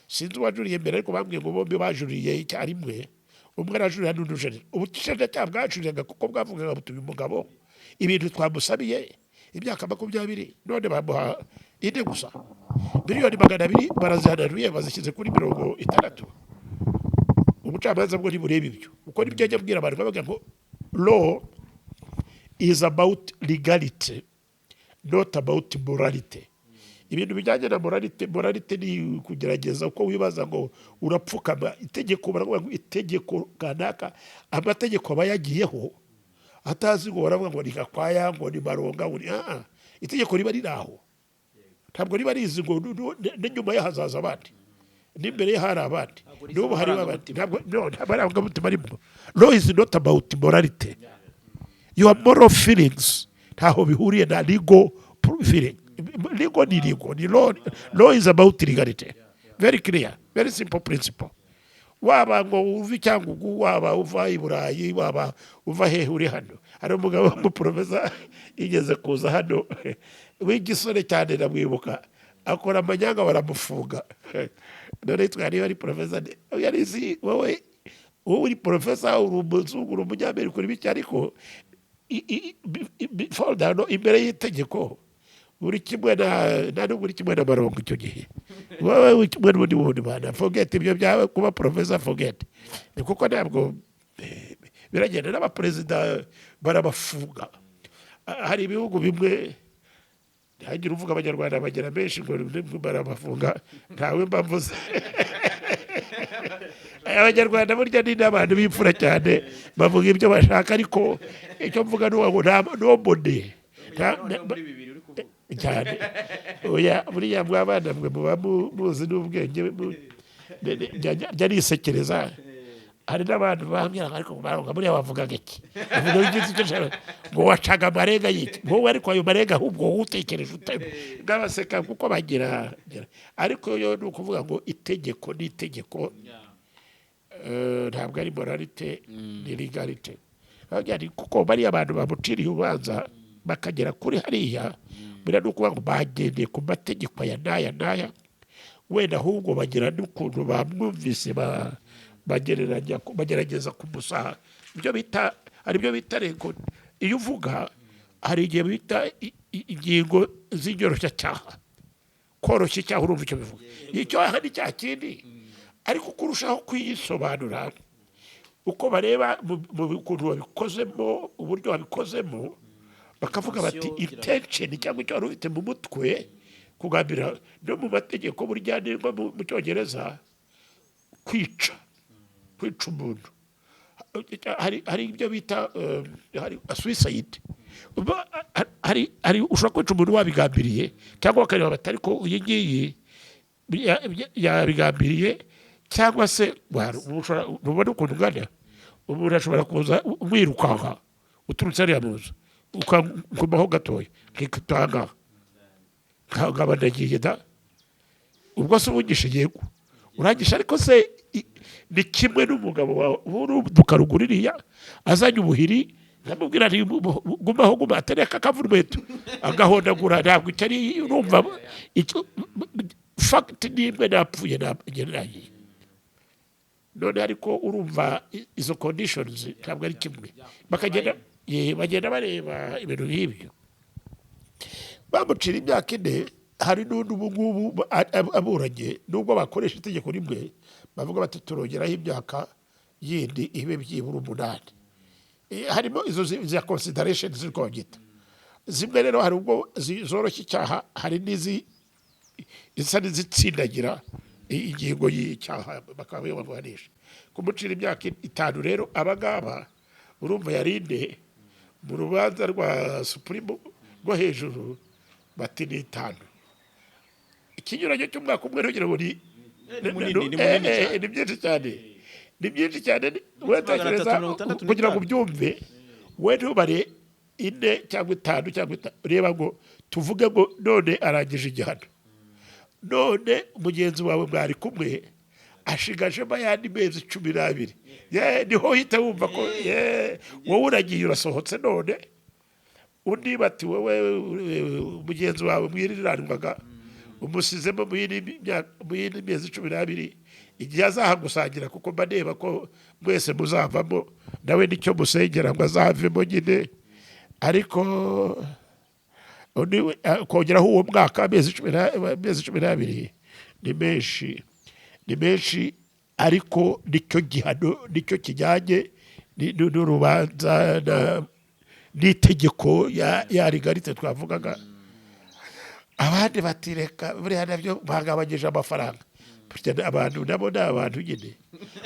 sinzi uwajuriye mbere, ariko bambwiye ngo bombi bajuriye icyarimwe, umwe arajurira n'undi ujurira. Ubushinjacyaha bwajuriraga kuko bwavugaga buti uyu mugabo ibintu twamusabiye imyaka 20, none bamuha 4 gusa, 200 miliyoni barazihanaruye bazishyize kuri 60. Ubucamanza bwo ntibureba ibyo, kuko nibyo ajya abwira abantu, bavuga ngo law is about legality, not about morality. Ibintu bijyanye na morality, morality ni kugerageza uko wibaza ngo urapfukama itegeko. Baravuga ngo itegeko kanaka, amategeko aba yagiyeho atazi ngo baravuga ngo ni Gakwaya, ngo ni Maronga, ngo ni itegeko riba riri aho, ntabwo riba rizi ngo n'inyuma ye hazaza abandi, n'imbere ye hari abandi, n'ubu hari abandi. Ntabwo, no, nta marangamutima arimo. Law is not about morality. Your moral feelings ntaho bihuriye na legal feeling. Legal ni legal, ni law. Law is about legality. Very clear, very simple principle. Waba ngo uva i Cyangugu, waba uva i Burayi, waba uva hehe, uri hano. Hari umugabo w'umuporofesa yigeze kuza hano w'igisore cyane, ndamwibuka, akora amanyanga baramufunga. None twari ari porofesa, yari izi wowe, wowe uri porofesa, uri umuzungu, uri umunyamerika, uri biki, ariko fall down imbere y'itegeko buri kimwe na nubwo uri kimwe na Marongo icyo gihe, wowe uri kimwe n'ubundi wundi bana. Forget ibyo byawe kuba porofesa, forget. Ni kuko ntabwo biragenda. N'abaperezida barabafunga. Hari ibihugu bimwe, ntihagire uvuga Abanyarwanda bagira benshi ngo barabafunga, ntawe mba mvuze. Abanyarwanda burya ni n'abantu b'imfura cyane, bavuga ibyo bashaka, ariko icyo mvuga ni uwo nta nobody cyane. Oya, buriya mwabana mwe muba muzi n'ubwenge, njya nisekereza. Hari n'abantu bambwira ngo ariko Maronga buriya wavugaga iki, uvuga iki icyo ushaka, ngo wacaga amarenga y'iki wowe? Ariko ayo marenga ahubwo wowe utekereje ute? Ndabaseka kuko bagira, ariko yo ni ukuvuga ngo itegeko ni itegeko, ntabwo ari moralité, ni légalité. Bavuga ni kuko bariya abantu bamuciriye urubanza bakagera kuri hariya, buriya ni ukuvuga ngo bagendeye ku mategeko aya n'aya n'aya, wenda ahubwo bagira n'ukuntu bamwumvise. Bagereranya, bagerageza kumusaha ibyo bita, hari ibyo bita reko. Iyo uvuga, hari igihe bita ingingo z'inyoroshyacyaha, koroshya icyaha. Urumva icyo bivuga? Icyaha ni cya kindi, ariko kurushaho kuyisobanura uko bareba mu ukuntu wabikozemo, uburyo wabikozemo, bakavuga bati intention cyangwa icyo wari ufite mu mutwe, kugambira. No mu mategeko burya ni nko mu Cyongereza, kwica umuntu, hari ibyo bita hari suicide. Hari ushobora kwica umuntu wabigambiriye, cyangwa bakareba bati ariko iyi ngiyi yabigambiriye, cyangwa se ntubona ukuntu ungana. Umuntu ashobora kuza umwirukanka uturutse hariya mu nzu, ukangumaho gatoya, nkitanga nkaba ndagiye da. Ubwo se ubugishe? Yego, urangisha. Ariko se ni kimwe n'umugabo wawe uruduka ruguru iriya azanye ubuhiri, nkamubwira nti gumaho, guma, atereka akavura inkweto agahondagura. Ntabwo icyo ari, urumva icyo fact ni imwe, napfuye, nagiye none. Ariko urumva izo conditions ntabwo ari kimwe. Bakagenda bagenda bareba ibintu nk'ibyo, bamucira imyaka 4. Hari n'undi ubu ngubu aburanye, nubwo bakoresha itegeko rimwe, bavuga bati turongeraho imyaka yindi ibe byibura 8. Harimo izo za consideration ziri babyita. Zimwe rero hari ubwo zoroshya icyaha, hari n'izi isa n'izitsindagira ingingo y'icyaha, bakaba bamuhanisha kumucira imyaka 5. Rero aba ngaba urumva yarinde mu rubanza rwa supreme rwo hejuru bati ni 5, ikinyuranyo cy'umwaka umwe. Ntugira ngo ni Ni munini, ni munini cyane. Ni byinshi cyane, ni byinshi cyane. We tekereza 365. kugira ngo ubyumve, we ntubare 4 cyangwa 5 cyangwa 5, reba ngo tuvuge ngo none arangije igihano, none mugenzi wawe mwari kumwe ashigajemo ayandi mezi 12. Niho uhita wumva ko wowe uragiye, urasohotse none. Undi bati wowe mugenzi wawe mwiriranwaga umusizemo mu yindi mu yindi mezi 12, igihe azahagusangira, kuko mba ndeba ko mwese muzavamo, nawe nicyo musengera ngo azavemo nyine. Ariko undi kongeraho uwo mwaka, amezi 12 ni menshi, ni menshi, ariko nicyo gihano, nicyo kijyanye n'urubanza n'itegeko ya légalité twavugaga. Abandi bati reka, buriya nabyo bagabanyije amafaranga. Burya abantu nabo ni abantu nyine.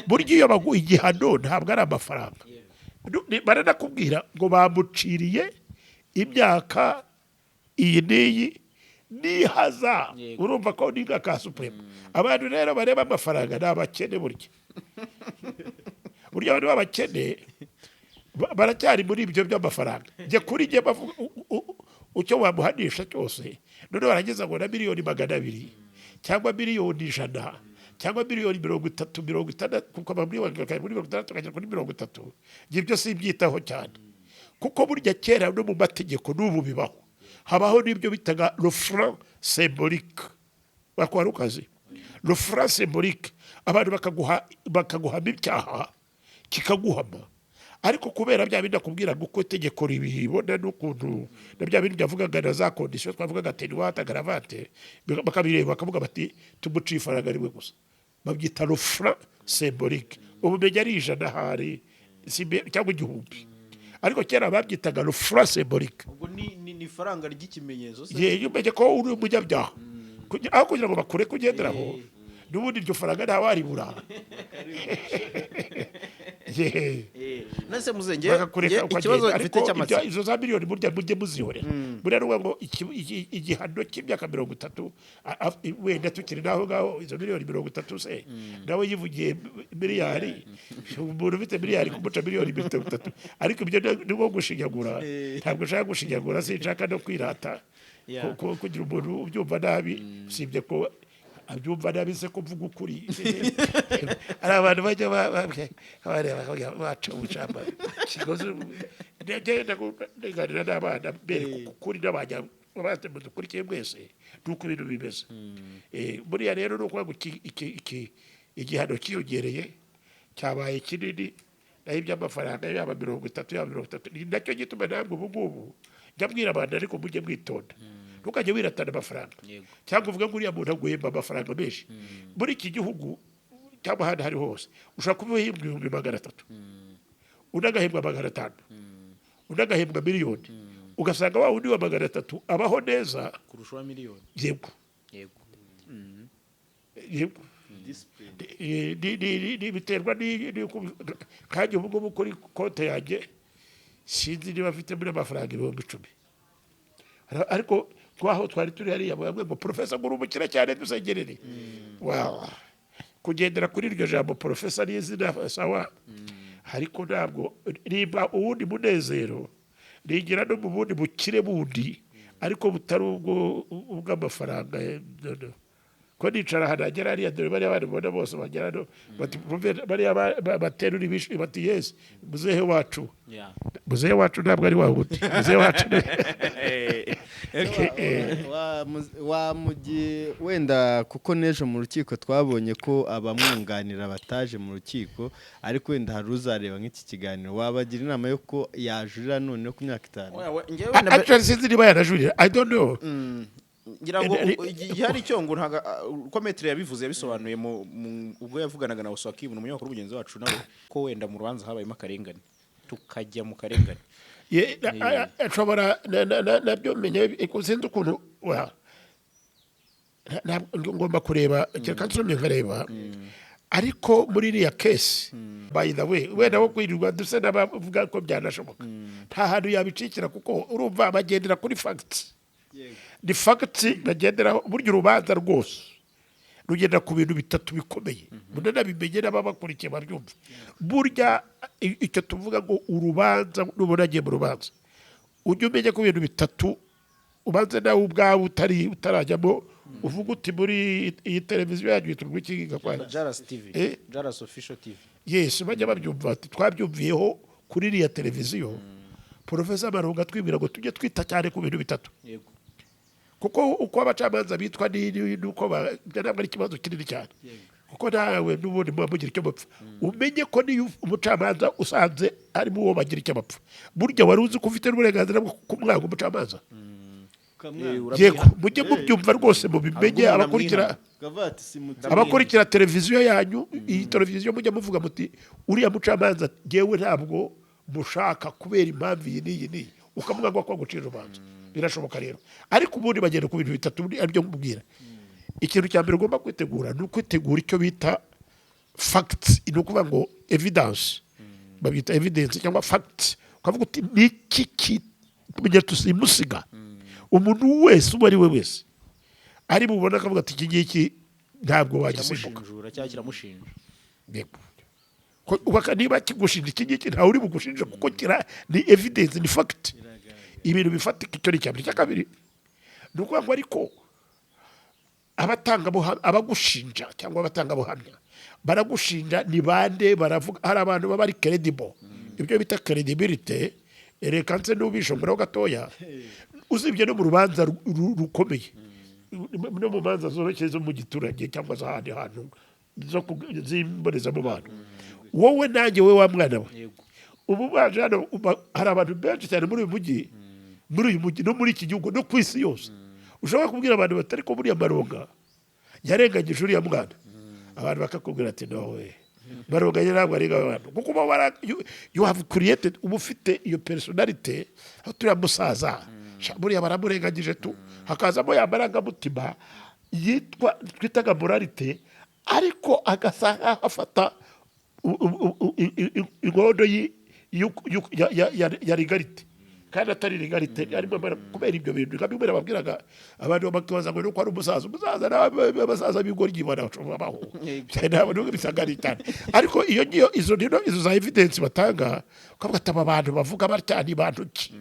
Burya iyo baguha igihano ntabwo ari amafaranga. Baranakubwira ngo bamuciriye imyaka iyi n'iyi nihaza. Urumva ko ni nka ka supreme. Abantu rero bareba amafaranga ni abakene. Burya abantu b'abakene baracyari muri ibyo by'amafaranga. Njye kuri njye bavuga icyo wamuhanisha cyose, none barangiza ngo na miliyoni 200 cyangwa miliyoni 100 cyangwa miliyoni 30, 60, kuko muri 60 ukagera kuri 30, njye ibyo simbyitaho cyane. Kuko burya kera no mu mategeko n'ubu bibaho, habaho n'ibyo bitaga le franc symbolique. Bakwara ukazi le franc symbolique, abantu bakaguhama ibyaha kikaguhama. Ariko kubera bya bindi nakubwiraga, uko itegeko ribibona n'ukuntu na bya bindi byavugaga na za conditions twavugaga, atténuantes, aggravantes, bakabireba bakavuga bati tumuciye ifaranga rimwe gusa. Babyita le franc symbolique. Ubu menya ari 100 ahari cyangwa 1000, ariko kera babyitaga le franc symbolique. Ubwo ni ifaranga ry'ikimenyetso se? Ye, umenye ko uri umunyabyaha. Aho kugira ngo bakure kugenderaho, n'ubundi iryo faranga ntawaribura. Ye. Nase muzenge Bakakureka ikibazo ukagenda. mfite Ariko cy'amatsiko. Izo za miliyoni burya mujye muzihorera. Buriya ni ukuvuga ngo igihano cy'imyaka 30, wenda tukiri n'aho ngaho, izo miliyoni 30 se nawe yivugiye miliyari, umuntu ufite miliyari kumuca miliyoni 30? Ariko ibyo ni nko gushinyagura. Ntabwo nshaka gushinyagura, sinshaka no kwirata kugira umuntu ubyumva nabi, usibye ko abyumva nabi se ko mvuga ukuri. Hari abantu bajya bareba bakavuga, baca ubucamba kigozi. Ngenda nganira n'abana bereka ukuri n'abanya mudukurikiye mwese nuko ibintu bimeze. Buriya rero ni ukuvuga ngo igihano cyiyongereye. Cyabaye kinini. Naho iby'amafaranga, yaba 30, yaba 30, ni nacyo gituma namwe ubu ngubu njya mbwira abantu, ariko mujye mwitonda, ntukajye wiratana amafaranga cyangwa uvuge ngo uriya muntu aguhemba amafaranga menshi. Muri iki gihugu cyangwa ahandi hari hose, ushobora kuba uhembwa 300,000, undi agahembwa 500, undi agahembwa miliyoni, ugasanga wa wundi wa 300 abaho neza kurusha uwa miliyoni. Yego. Yego. Discipline. Biterwa kandi ubu ngubu kuri konti yanjye sinzi niba mfite muri amafaranga 10,000. Ariko twaho twari turi hariya, bamwe ngo: "Profesa, ngo uri umukire cyane, dusengerere." Wow. Kugendera kuri iryo jambo profesa ni izina, sawa, ariko ntabwo nimba uwundi munezero nigira no mu bundi bukire bundi, ariko butari ubwo ubw'amafaranga. No, no. Ko nicara ahantu hagera hariya, dore bariya bana ubona bose bagera hano bati: "Bariya baterura ibishi," bati: "Yes, muzehe wacu." Muzehe wacu ntabwo ari wa wundi muzehe wacu. Wa mugihe wenda, kuko n'ejo mu rukiko twabonye ko abamwunganira bataje mu rukiko, ariko wenda hari uzareba nk'iki kiganiro, wabagira inama yo ko yajurira noneho ku myaka 5? Oya, njyewe wenda Actually, sinzi niba yanajurira, I don't know. Ngira ngo igihari cyo ngo ntago uko maître yabivuze, yabisobanuye ubwo yavuganaga na Oswakim, umunyamakuru mugenzi wacu nawe, ko wenda mu rubanza habayemo akarengane, tukajya mu karengane. Nshobora nabyo menya, sinzi ukuntu ntabwo ngomba kureba, kereka nsomye nkareba. Ariko muri iriya case, by the way, wenda wo kwirirwa dusa n'abavuga ko byanashoboka, nta hantu yabicikira, kuko urumva bagendera kuri facts, ni facts bagenderaho. Burya urubanza rwose rugenda ku bintu bitatu bikomeye, munanabimenye n'ababakurikiye babyumva. Burya icyo tuvuga ngo urubanza, nubona agiye mu rubanza, ujye umenya ko ibintu bitatu ubanze nawe ubwawe utari utarajyamo, uvuga uti muri iyi televiziyo yanyu yitwa iki, Gakwaya? Jaras TV. Eh? Jaras Official TV. Yes, bajya babyumva ati twabyumviyeho kuri iriya televiziyo, Porofesa Malonga twibwira ngo tujye twita cyane ku bintu bitatu. Kuko uko abacamanza bitwa nuko ibyo ntabwo ari ikibazo kinini cyane, kuko nawe n'ubundi muba mugira icyo mupfa. Umenye ko niyo umucamanza usanze harimo uwo bagira icyo bapfa, burya wari uzi ko ufite n'uburenganzira bwo kumwanga umucamanza? Yego, mujye mubyumva rwose, mubimenye. Ahubwo umuntu Abakurikira Ukavuga ati simuti. abakurikira televiziyo yanyu, iyi televiziyo, mujya muvuga muti: "Uriya mucamanza ngewe ntabwo mushaka kubera impamvu iyi n'iyi n'iyi," ukavuga ngo ko gucira urubanza birashoboka rero. Ariko ubundi bagenda ku bintu bitatu, aribyo nkubwira. Ikintu cya mbere ugomba kwitegura ni ukwitegura icyo bita facts, ni ukuvuga ngo evidence, babyita evidence cyangwa facts, ukavuga uti: "Niki kimenyetso simusiga umuntu wese, uwo ari we wese ari bubone akavuga ati iki ngiki ntabwo wagisimbuka"? Kiramushinjura cyangwa kiramushinja. Yego. Niba kigushinja, iki ngiki ntawe uri bugushinja, kuko kira ni evidence, ni fact, ibintu bifatika. Icyo ni icya mbere. Icya kabiri ni ukuvuga ngo ariko abagushinja cyangwa abatangabuhamya baragushinja ni bande? Baravuga hari abantu baba ari credible, ibyo bita credibility. Reka nse n'ubishongeraho gatoya. Usibye no mu rubanza rukomeye, no mu manza zoroshye zo mu giturage cyangwa z'ahandi hantu z'imbonezamubano, wowe nanjye, wowe wa mwana we, ubu baje hano, hari abantu benshi cyane muri uyu mujyi, no muri iki gihugu, no ku isi yose, ushobora kubwira abantu batari ko buriya Malonga yarenganyije uriya mwana, abantu bakakubwira ati: "No we, Malonga ye ntabwo arenga abantu," kuko uba you have created, uba ufite iyo personality, aho turiya musaza sha, buriya baramurenganyije tu, hakazamo ya marangamutima yitwa twitaga moralité, ariko agasa nkaho afata inkondo ya légalité kandi atari légalité arimo kubera ibyo bintu. Nka bimwe nababwiraga, abantu bakibaza ngo nuko ari umusaza, umusaza abasaza b'igoryi babaho, ntabwo nubwo bisanga ari cyane. Ariko iyo ngiyo, izo nino, izo za evidence batanga, ukavuga ati: "Aba bantu bavuga batya ni bantu ki?"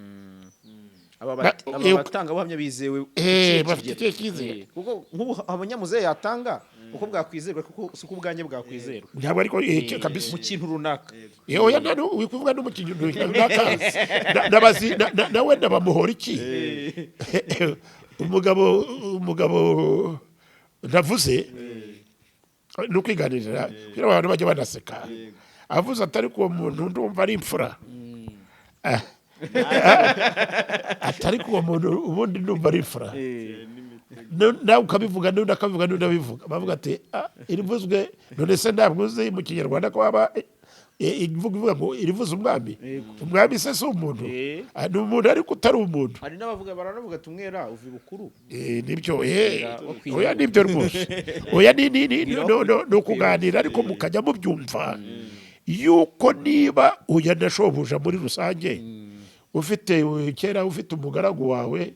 Aba aba batangabuhamya bizewe ku kihe bafite kigero? ikihe cyizere? Kuko nk'ubu abanyamuzehe yatanga uko bwakwizerwa, kuko si uko ubwanjye bwakwizerwa. Ntabwo ariko kabisa. Mu kintu runaka. Oya, wikuvuga no mu kintu runaka. Nabazi nawe nabamuhora iki, umugabo navuze. Ni ukwiganirira kugira ngo abantu bajye banaseka. Avuze ati: "Ariko uwo muntu ndumva ari imfura." Ah. Ati: "Ariko uwo muntu ubundi ndumva ari imfura." Nawe ukabivuga, n'undi akabivuga, n'undi abivuga, bavuga ati: "Ah, irivuzwe." None se ntabwo uzi mu Kinyarwanda ko haba imvugo ivuga ngo "irivuze umwami"? Umwami se si umuntu? Ah, ni umuntu ariko utari umuntu. Hari n'abavuga, baranavuga ati: "Umwera uva ibukuru." Nibyo. Wakwiye. Oya, nibyo rwose. Oya, ni no, no, ni ukuganira ariko mukajya mubyumva yuko niba uya na shobuja muri rusange ufite, kera ufite umugaragu wawe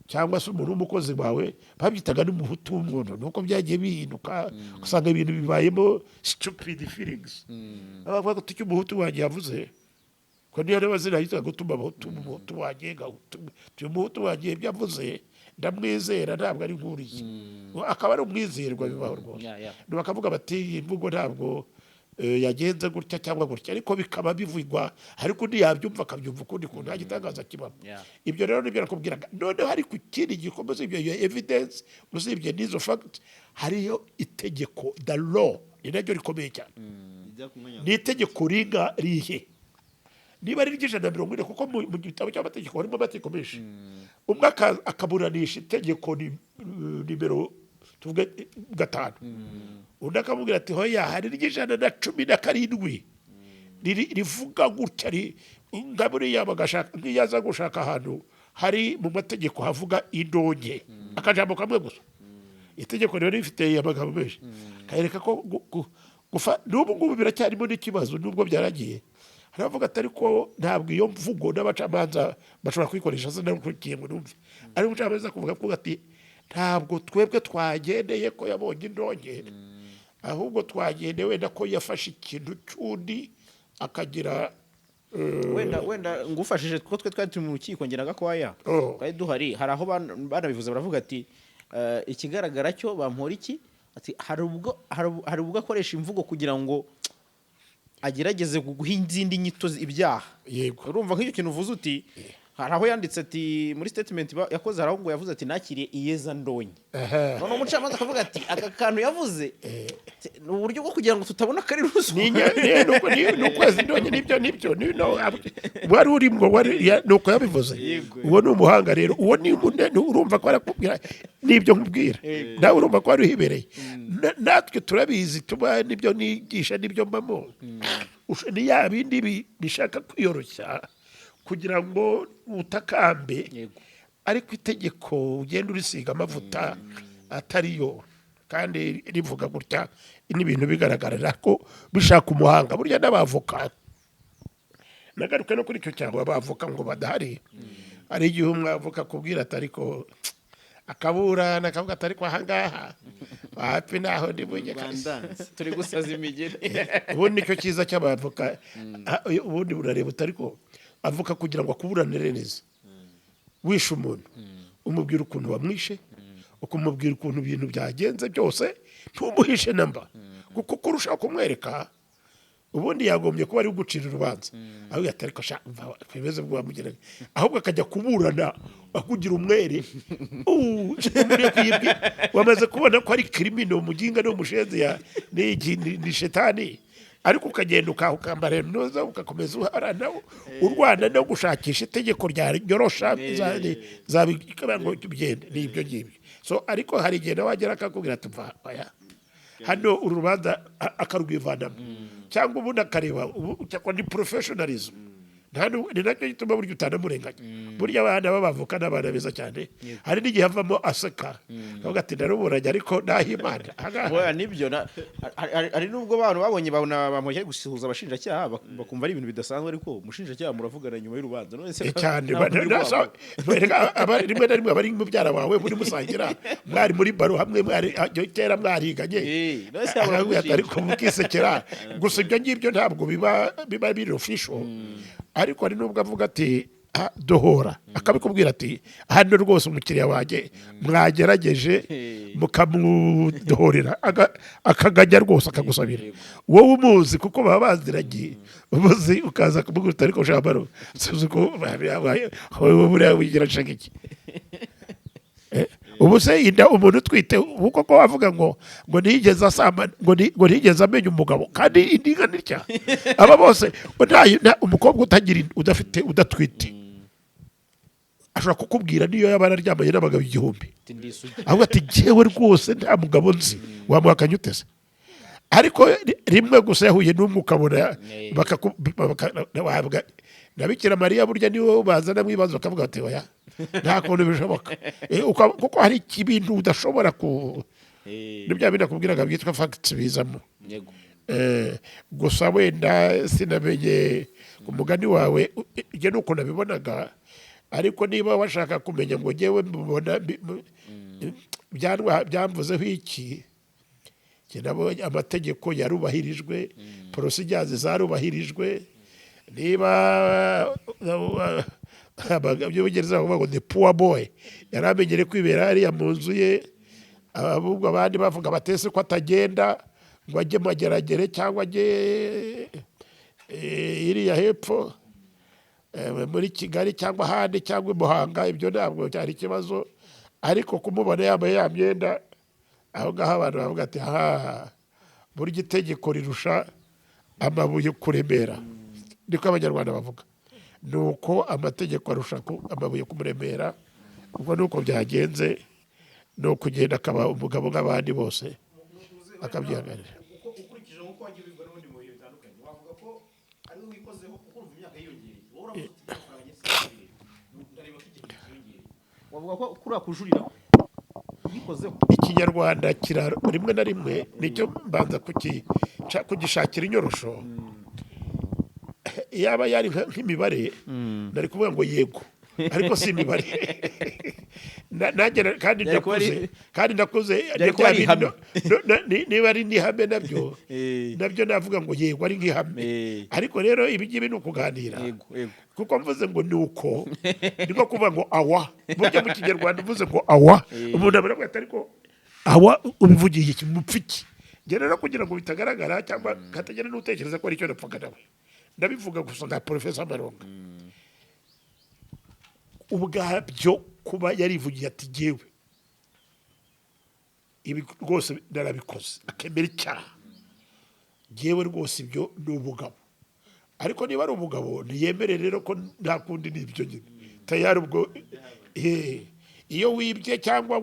cyangwa se umuntu w'umukozi wawe, babyitaga n'umuhutu w'umuntu. Nuko byagiye bihinduka, usanga ibintu bibayemo stupid feelings. Abavuga ko icyo umuhutu wanjye yavuze, ko niyo rero zina yitwa gutuma abahutu, umuhutu wanjye gahutu, uyu muhutu wanjye ibyo avuze ndamwizera, ntabwo ari nkuriye, akaba ari umwizerwa, bibaho rwose. Bakavuga bati: "Iyi mvugo ntabwo yagenze gutya cyangwa gutya," ariko bikaba bivugwa, ariko undi yabyumva akabyumva ukundi kuntu, nta gitangaza kibamo. Ibyo rero nibyo nakubwiraga. Noneho ariko ikindi gikomeza usibye iyo evidence, usibye n'izo fact, hariyo itegeko, the law, ni naryo rikomeye cyane. Ijya ku mwanya. Ni itegeko ringa rihe? Niba ari iry'140, kuko mu gitabo cy'amategeko harimo amategeko menshi, umwe akaburanisha itegeko nimero tuvuge 5, undi akamubwira ati: "Hoya, hari iry'117 rivuga gutya." Nka buriya bagashaka, nk'iyo aza gushaka ahantu hari mu mategeko havuga indonke, akajambo kamwe gusa, itegeko riba rifite amagambo menshi, akayereka ko n'ubu ngubu biracyarimo n'ikibazo nubwo byaragiye. Hari abavuga ati: "Ariko ntabwo iyo mvugo n'abacamanza bashobora kuyikoresha." Sinakurikiye ngo numve, ariko umucamanza kuvuga ko ati: "Ntabwo twebwe twagendeye ko yabonye indonke, ahubwo twagendeye wenda ko yafashe ikintu cy'undi akagira." Wenda ngufashije, kuko twe twari turi mu rukiko ngira Gakwaya, Oh. twari duhari, hari aho banabivuze, baravuga ati: "Ikigaragara cyo bampora iki?" Ati: "Hari ubwo akoresha imvugo kugira ngo agerageze guha izindi nyito ibyaha." Urumva nk'icyo kintu uvuze uti hari aho yanditse ati muri statement yakoze, hari aho ngo yavuze ati: "Nakiriye iyeza ndonye." None umucamanza akavuga ati: "Aka kantu yavuze ni uburyo bwo kugira ngo tutabona ko ari ruswa." Ni ukwezi ndonye, nibyo no, wari urimo wari nuko yabivuze. Uwo ni umuhanga rero, uwo ni urumva ko arakubwira nibyo nkubwira, nawe urumva ko wari uhibereye. Natwe turabizi, tuba nibyo nigisha, nibyo mbamo. Ni ya bindi bishaka kwiyoroshya kugira ngo utakambe, ariko itegeko ugenda urisiga amavuta atariyo kandi rivuga gutya, n'ibintu bigaragarira ko bishaka umuhanga. Burya n'abavoka, nagaruka no kuri icyo cyangwa abavoka ngo badahari, hari igihe umwavoka akubwira ati ariko akaburana, akavuga ati: "Ariko ahangaha wapi, naho ndi bujye kabisa." Rwandanse. Turi gusaza imigeri. Ubundi nicyo cyiza cy'abavoka. Ubundi urareba uti ariko avoka kugira ngo akuburanire neza, wishe umuntu umubwira ukuntu wamwishe, ukamubwira ukuntu ibintu byagenze byose, ntumuhishe namba, kuko kurushaho kumwereka ubundi yagombye kuba ari gucira urubanza, ahubwo ati: "Ariko sha umva, twemeze bwo wamugeraga," ahubwo akajya kuburana akugira umwere. Umuntu kuyibwira, wamaze kubona ko ari criminal, umuginga n'umushenzi ya ni ni shetani, ariko ukagenda ukambara inoza, ugakomeza uharana, urwana no gushakisha itegeko ryanyorosha zabikaba ngo bigende. Ni ibyo ngibyo. So ariko hari igihe nawe wagera akakubwira ati: "Mva, oya, hano uru rubanza," akarwivanamo, cyangwa ubundi akareba cyangwa ni professionalism. Ni nacyo gituma burya utanamurenganya. Burya abana b'abavoka ni abana beza cyane. Hari n'igihe avamo aseka, akavuga ati: "Naruburanye, ariko nahimana ahangaha." Oya, nibyo. Hari n'ubwo abantu babonye babona bamushye gusuhuza abashinjacyaha, bakumva ari ibintu bidasanzwe, ariko umushinjacyaha muravugana nyuma y'urubanza. None se Cyane. ntabwo uri rwabo? Rimwe na rimwe aba ari mubyara wawe muri musangira, mwari muri baro hamwe, mwari kera mwariganye. None se yabura Akakubwira ati, kumushinja? Ariko mukisekera gusa. Ibyo ngibyo ntabwo biba biri official, ariko hari n'ubwo avuga ati: "Ah, dohora," akabikubwira ati: "Hano rwose umukiriya wanjye mwagerageje mukamudohorera," akaganya rwose akagusabira, wowe umuzi kuko baba baziranye, umuzi ukaza kumubwira uti: "Ariko shambaro, suzi ko wowe buriya wigira nshaka iki?" Ubu se inda, umuntu utwite ubu koko wavuga ngo ntiyigeze asamba, ngo ntiyigeze amenya umugabo, kandi inda ingana itya? Aba bose ngo umukobwa utagira inda, udafite, udatwite, ashobora kukubwira niyo yaba yararyamanye n'abagabo 1000, Ati, "Ndi isugi." ahubwo ati: "Jyewe rwose nta mugabo nzi." Wamuhakanye uteze? Ariko rimwe gusa yahuye n'umwe ukabona na Bikira Mariya burya niwe bazana mu ibibazo, bakavuga bati: "Oya, nta kuntu bishoboka." Kuko hari ibintu udashobora ku ni bya bindi nakubwiraga byitwa facts bizamo. Gusa wenda sinamenye ku mugani wawe, njye nuko nabibonaga, ariko niba washaka kumenya ngo njyewe mbibona byamvuzeho iki, njye nabonye amategeko yarubahirijwe, procedures zarubahirijwe. Niba by'Ubwongereza bavuga ngo "the poor boy" yari amenyereye kwibera hariya mu nzu ye, ahubwo abandi bavuga batese ko atagenda ngo ajye Mageragere cyangwa ajye iriya hepfo muri Kigali cyangwa ahandi cyangwa i Muhanga, ibyo ntabwo cyari ikibazo. Ariko kumubona yambaye ya myenda aho ngaho, abantu bavuga ati: "Ha, burya itegeko rirusha amabuye kuremera." Niko Abanyarwanda bavuga, ni uko amategeko arusha amabuye kumuremera. Ubwo ni uko byagenze, ni ukugenda akaba umugabo nk'abandi bose, akabyihanganira. Ukurikije nk'uko wagiye ubivuga n'ubundi mu bihe bitandukanye, wavuga ko ari we wikozeho, kuko urumva imyaka yiyongereye, wowe uravuga uti amafaranga ageze ndareba ko igihe cyiyongereye, wavuga ko kuriya kujurira yikozeho? Ikinyarwanda kira rimwe na rimwe nicyo mbanza kugishakira inyorosho. Yaba yari nk'imibare nari kuvuga ngo yego, ariko si imibare. Nanjye kandi Byari kuba ndakuze, kandi ndakuze. Byari kuba ari bya ihame. bindi niba ari n'ihame nabyo, nabyo navuga ngo yego, ari nk'ihame. Ariko rero ibi ngibi ni ukuganira, yego yego kuko mvuze ngo ni uko, ni nko kuvuga ngo awa. Burya mu Kinyarwanda uvuze ngo awa, umuntu abura ati: "Ariko awa ubivugiye iki? Mupfa iki?" Njye rero kugira ngo bitagaragara cyangwa hatagira n'utekereza ko ari icyo napfaga nawe, ndabivuga gusa nka Porofesa Maronga ubwabyo, kuba yarivugiye ati: "Jyewe ibi rwose narabikoze," akemera icyaha, jyewe rwose ibyo ni ubugabo. Ariko niba ari ubugabo, ntiyemere rero ko nta kundi, ni ibyo nyine tayari. Ubwo iyo wibye cyangwa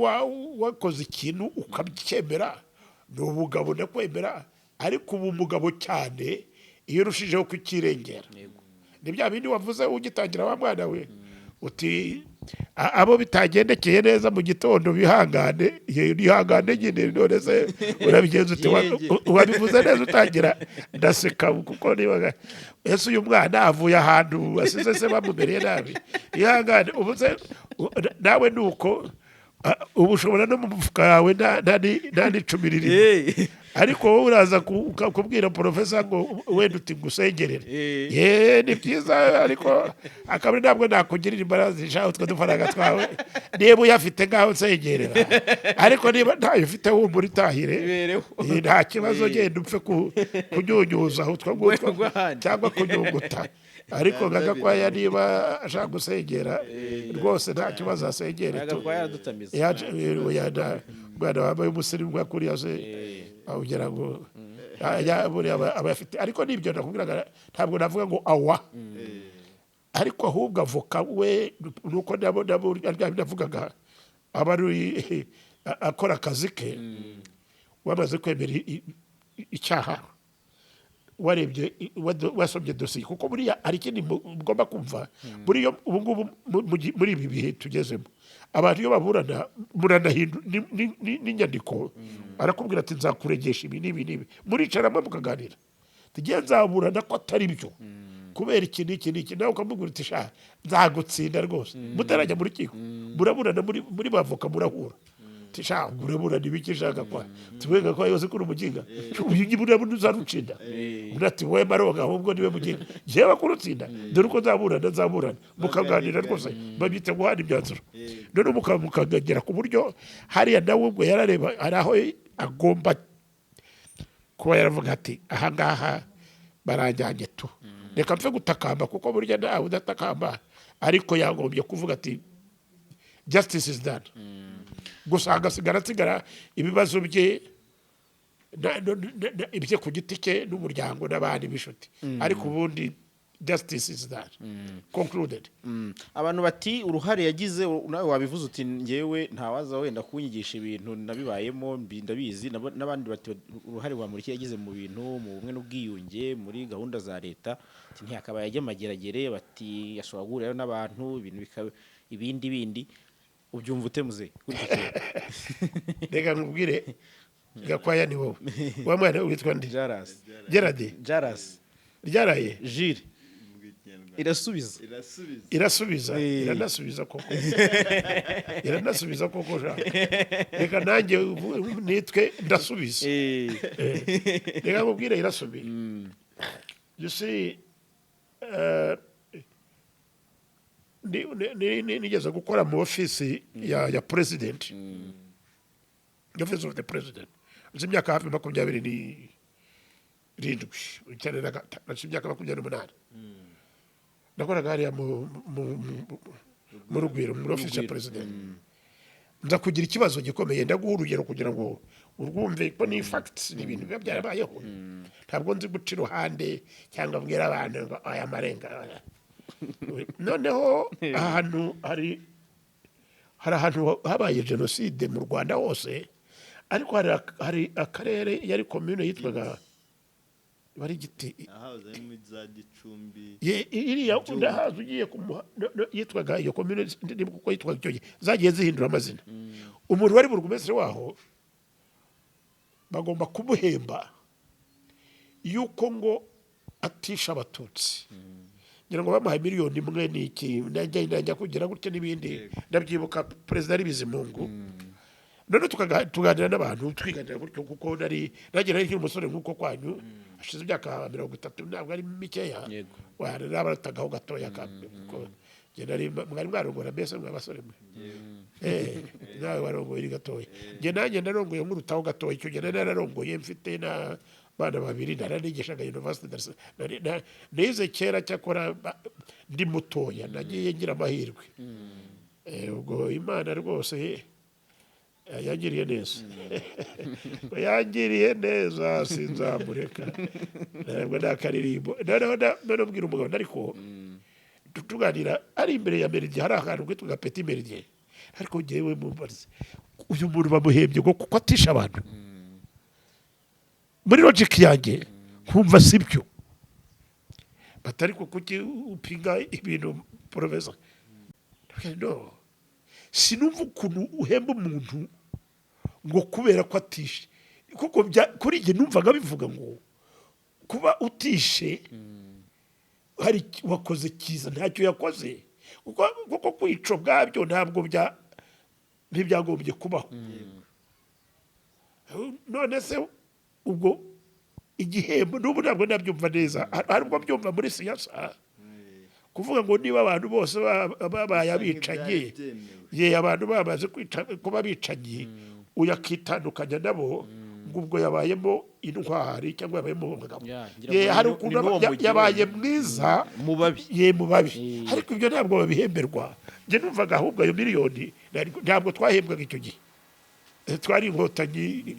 wakoze ikintu ukabyemera, ni ubugabo, ndakwemera. Ariko ubu umugabo cyane iyo urushijeho kukirengera, ni bya bindi wavuze ugitangira, wa mwana we, uti abo bitagendekeye neza mu gitondo bihangane. Ihangane nyine, none se urabigenza ute? Wabivuze neza utangira, ndaseka kuko nibaga: ese uyu mwana avuye ahantu asize se bamumereye nabi? Ihangane. Ubu se nawe ni uko, ubu ushobora no mu mufuka yawe nta n'icumi ririmo, ariko wowe uraza kubwira porofesa ngo wenda uti ngusengerere. Ye, ni byiza, ariko akaba ntabwo nakugirira imbabazi. Sha, utwo dufaranga twawe niba uyafite ngaho nsengerera, ariko niba ntayo ufite, humura, itahire. Ibereho. Nta kibazo, genda upfe kunyunyuza utwo ngutwo Rw'ahandi. cyangwa kunyunguta. Ariko nka Gakwaya niba ashaka gusengera rwose nta kibazo, asengere tu. Gakwaya aradutamiza. Yaje oya, umwana wambaye umusirimu nka kuriya se ugira ngo buriya aba afite. Ariko nibyo nakubwiraga, ntabwo navuga ngo awa, ariko ahubwo avoka we nuko nabo navugaga aba ari akora akazi ke. Wamaze kwemera icyaha, warebye wasomye dosiye, kuko buriya hari ikindi mugomba kumva. Buriya ubu ngubu muri ibi bihe tugezemo, abantu iyo baburana muranahindu n'inyandiko, arakubwira ati: "Nzakuregesha ibi n'ibi n'ibi." Muricaramo mukaganira, tugiye nzaburana ko atari byo kubera iki n'iki n'iki, nawe ukamubwira uti: "Sha, nzagutsinda rwose." Mutarajya mu rukiko muraburana muri bavoka, murahura. Uti: "Sha, uraburana ibiki shaka kwa tubenga kwa yose kuri umuginga uyu ngiye uzarucinda?" Undi ati: "Wowe Maronga ahubwo niwe muginga, njyewe kurutsinda, dore uko nzaburana." Nzaburana, mukaganira rwose, babyita guhana imyanzuro. None mukagera ku buryo hariya nawe ubwo yarareba, hari aho agomba kuba yaravuga ati: "Ahangaha baranjyanye tu, reka mpfe gutakamba," kuko burya ntawe udatakamba, ariko yagombye kuvuga ati: "Justice is done." Gusa hagasigara asigara ibibazo bye ibye ku giti cye n'umuryango n'abandi b'inshuti, ariko ubundi justice is that concluded. Abantu bati uruhare yagize, nawe wabivuze uti ngewe ntawaza wenda kunyigisha ibintu nabibayemo, ndabizi. N'abandi bati uruhare Bamporiki yagize mu bintu, mu bumwe n'ubwiyunge, muri gahunda za leta, ati ntiyakabaye ajya Mageragere, bati ashobora guhurirayo n'abantu, ibintu bikaba ibindi bindi. Ubyumva ute muze kuri icyo kintu? Reka nkubwire, Gakwaya, ni wowe wa mwana witwa ndi? Jaras. Gerard. Jaras. Ryaraye. Jire irasubiza. Irasubiza. Irasubiza. Iranasubiza koko, iranasubiza koko sha. Reka nanjye ubu nitwe ndasubiza. Reka nkubwire, irasubiye. You see, nigeze gukora mu ofisi ya president, office of the president, nzi imyaka hafi 27, 95, imyaka 28 nakoraga hariya mu Rugwiro, muri ofisi ya president. Nza kugira ikibazo gikomeye. Ndaguha urugero kugira ngo urwumve ko ni facts, ni ibintu biba byarabayeho. Ntabwo nzi guca iruhande cyangwa mbwira abantu ngo aya marenga aya. Noneho ahantu hari ahantu habaye jenoside mu Rwanda hose, ariko hari akarere, yari komune yitwaga bari Giti. Ahahoze ari muri za Gicumbi. Iriya ndahazi, ugiye kumuha yitwaga iyo komune, ndibuka uko yitwaga icyo gihe, zagiye zihindura amazina. Umuntu wari burugumesitiri waho bagomba kumuhemba yuko ngo atisha Abatutsi. Ngira ngo bamuhaye miliyoni 1 n'iki, najya kugira gutya n'ibindi. Ndabyibuka, perezida ari Bizimungu. None tuganira n'abantu, twiganira gutyo, kuko nari nagira nari nkiri umusore nk'uko kwanyu, hashize imyaka 30, ntabwo ari mikeya. Nabaratagaho gatoya ko njye nari mwari mwarongora mbese, mwa basore mwe. Nawe warongoye uri gatoya, njye nanjye narongoye nkurutaho gatoya. Icyo gihe nari nararongoye, mfite n'abana babiri, naranigishaga university Dar es Salaam. Nize kera, cyakora ndi mutoya nagiye ngira amahirwe. Ubwo Imana rwose yangiriye neza, yangiriye neza, sinzamureka. Ntabwo ni akaririmbo. Noneho mbwira umugabo, ariko tuganira ari imbere ya Méridien, hari ahantu kitwaga Petit Méridien, ariko njyewe mumbaze, uyu muntu bamuhembye ngo kuko atisha abantu? Muri logic yanjye nkumva sibyo. Batari ko kuki upinga ibintu, professor? No, sinumva ukuntu uhemba umuntu ngo kubera ko atishe, kuko kuri njye numvaga bivuga ngo kuba utishe hari wakoze cyiza, ntacyo yakoze, kuko kwica ubwabyo ntabwo ntibyagombye kubaho. None se ubwo igihembo, n'ubu ntabwo ndabyumva neza. Hari ubwo byumva muri siyasa, kuvuga ngo niba abantu bose babaye abicanyi, nk'ibyari byemewe. Ye, abantu bamaze kuba abicanyi, uyu akitandukanya nabo, ngo ubwo yabayemo intwari cyangwa yabayemo umugabo. Ya, ngira Ye, ngo hari ukuntu ni n'uwo mujyi yabaye wenyine. mwiza Mu babi. Ye, mu babi. Ariko ibyo ntabwo babihemberwa. Njye numvaga ahubwo ayo miliyoni ntabwo twahembwaga icyo gihe. Twari Inkotanyi,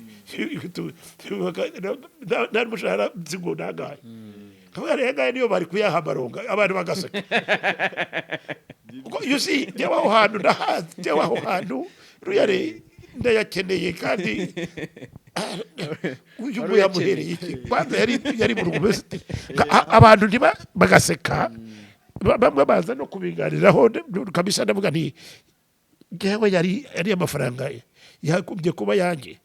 nta n'umushahara nzi ngo nangahe. Kavuga rero ngaya niyo bari kuyaha amaronga, abantu bagaseka. Kuko you see, njyewe aho hantu ndahazi, njyewe aho hantu ruyare ndayakeneye, kandi uyu Wari ngo yamuhereye iki? Kwanza yari mu university. Abantu ntiba bagaseka. Bamwe baza no kubiganiraho kabisa. Ndavuga nti njyewe yari amafaranga yagombye kuba yanjye.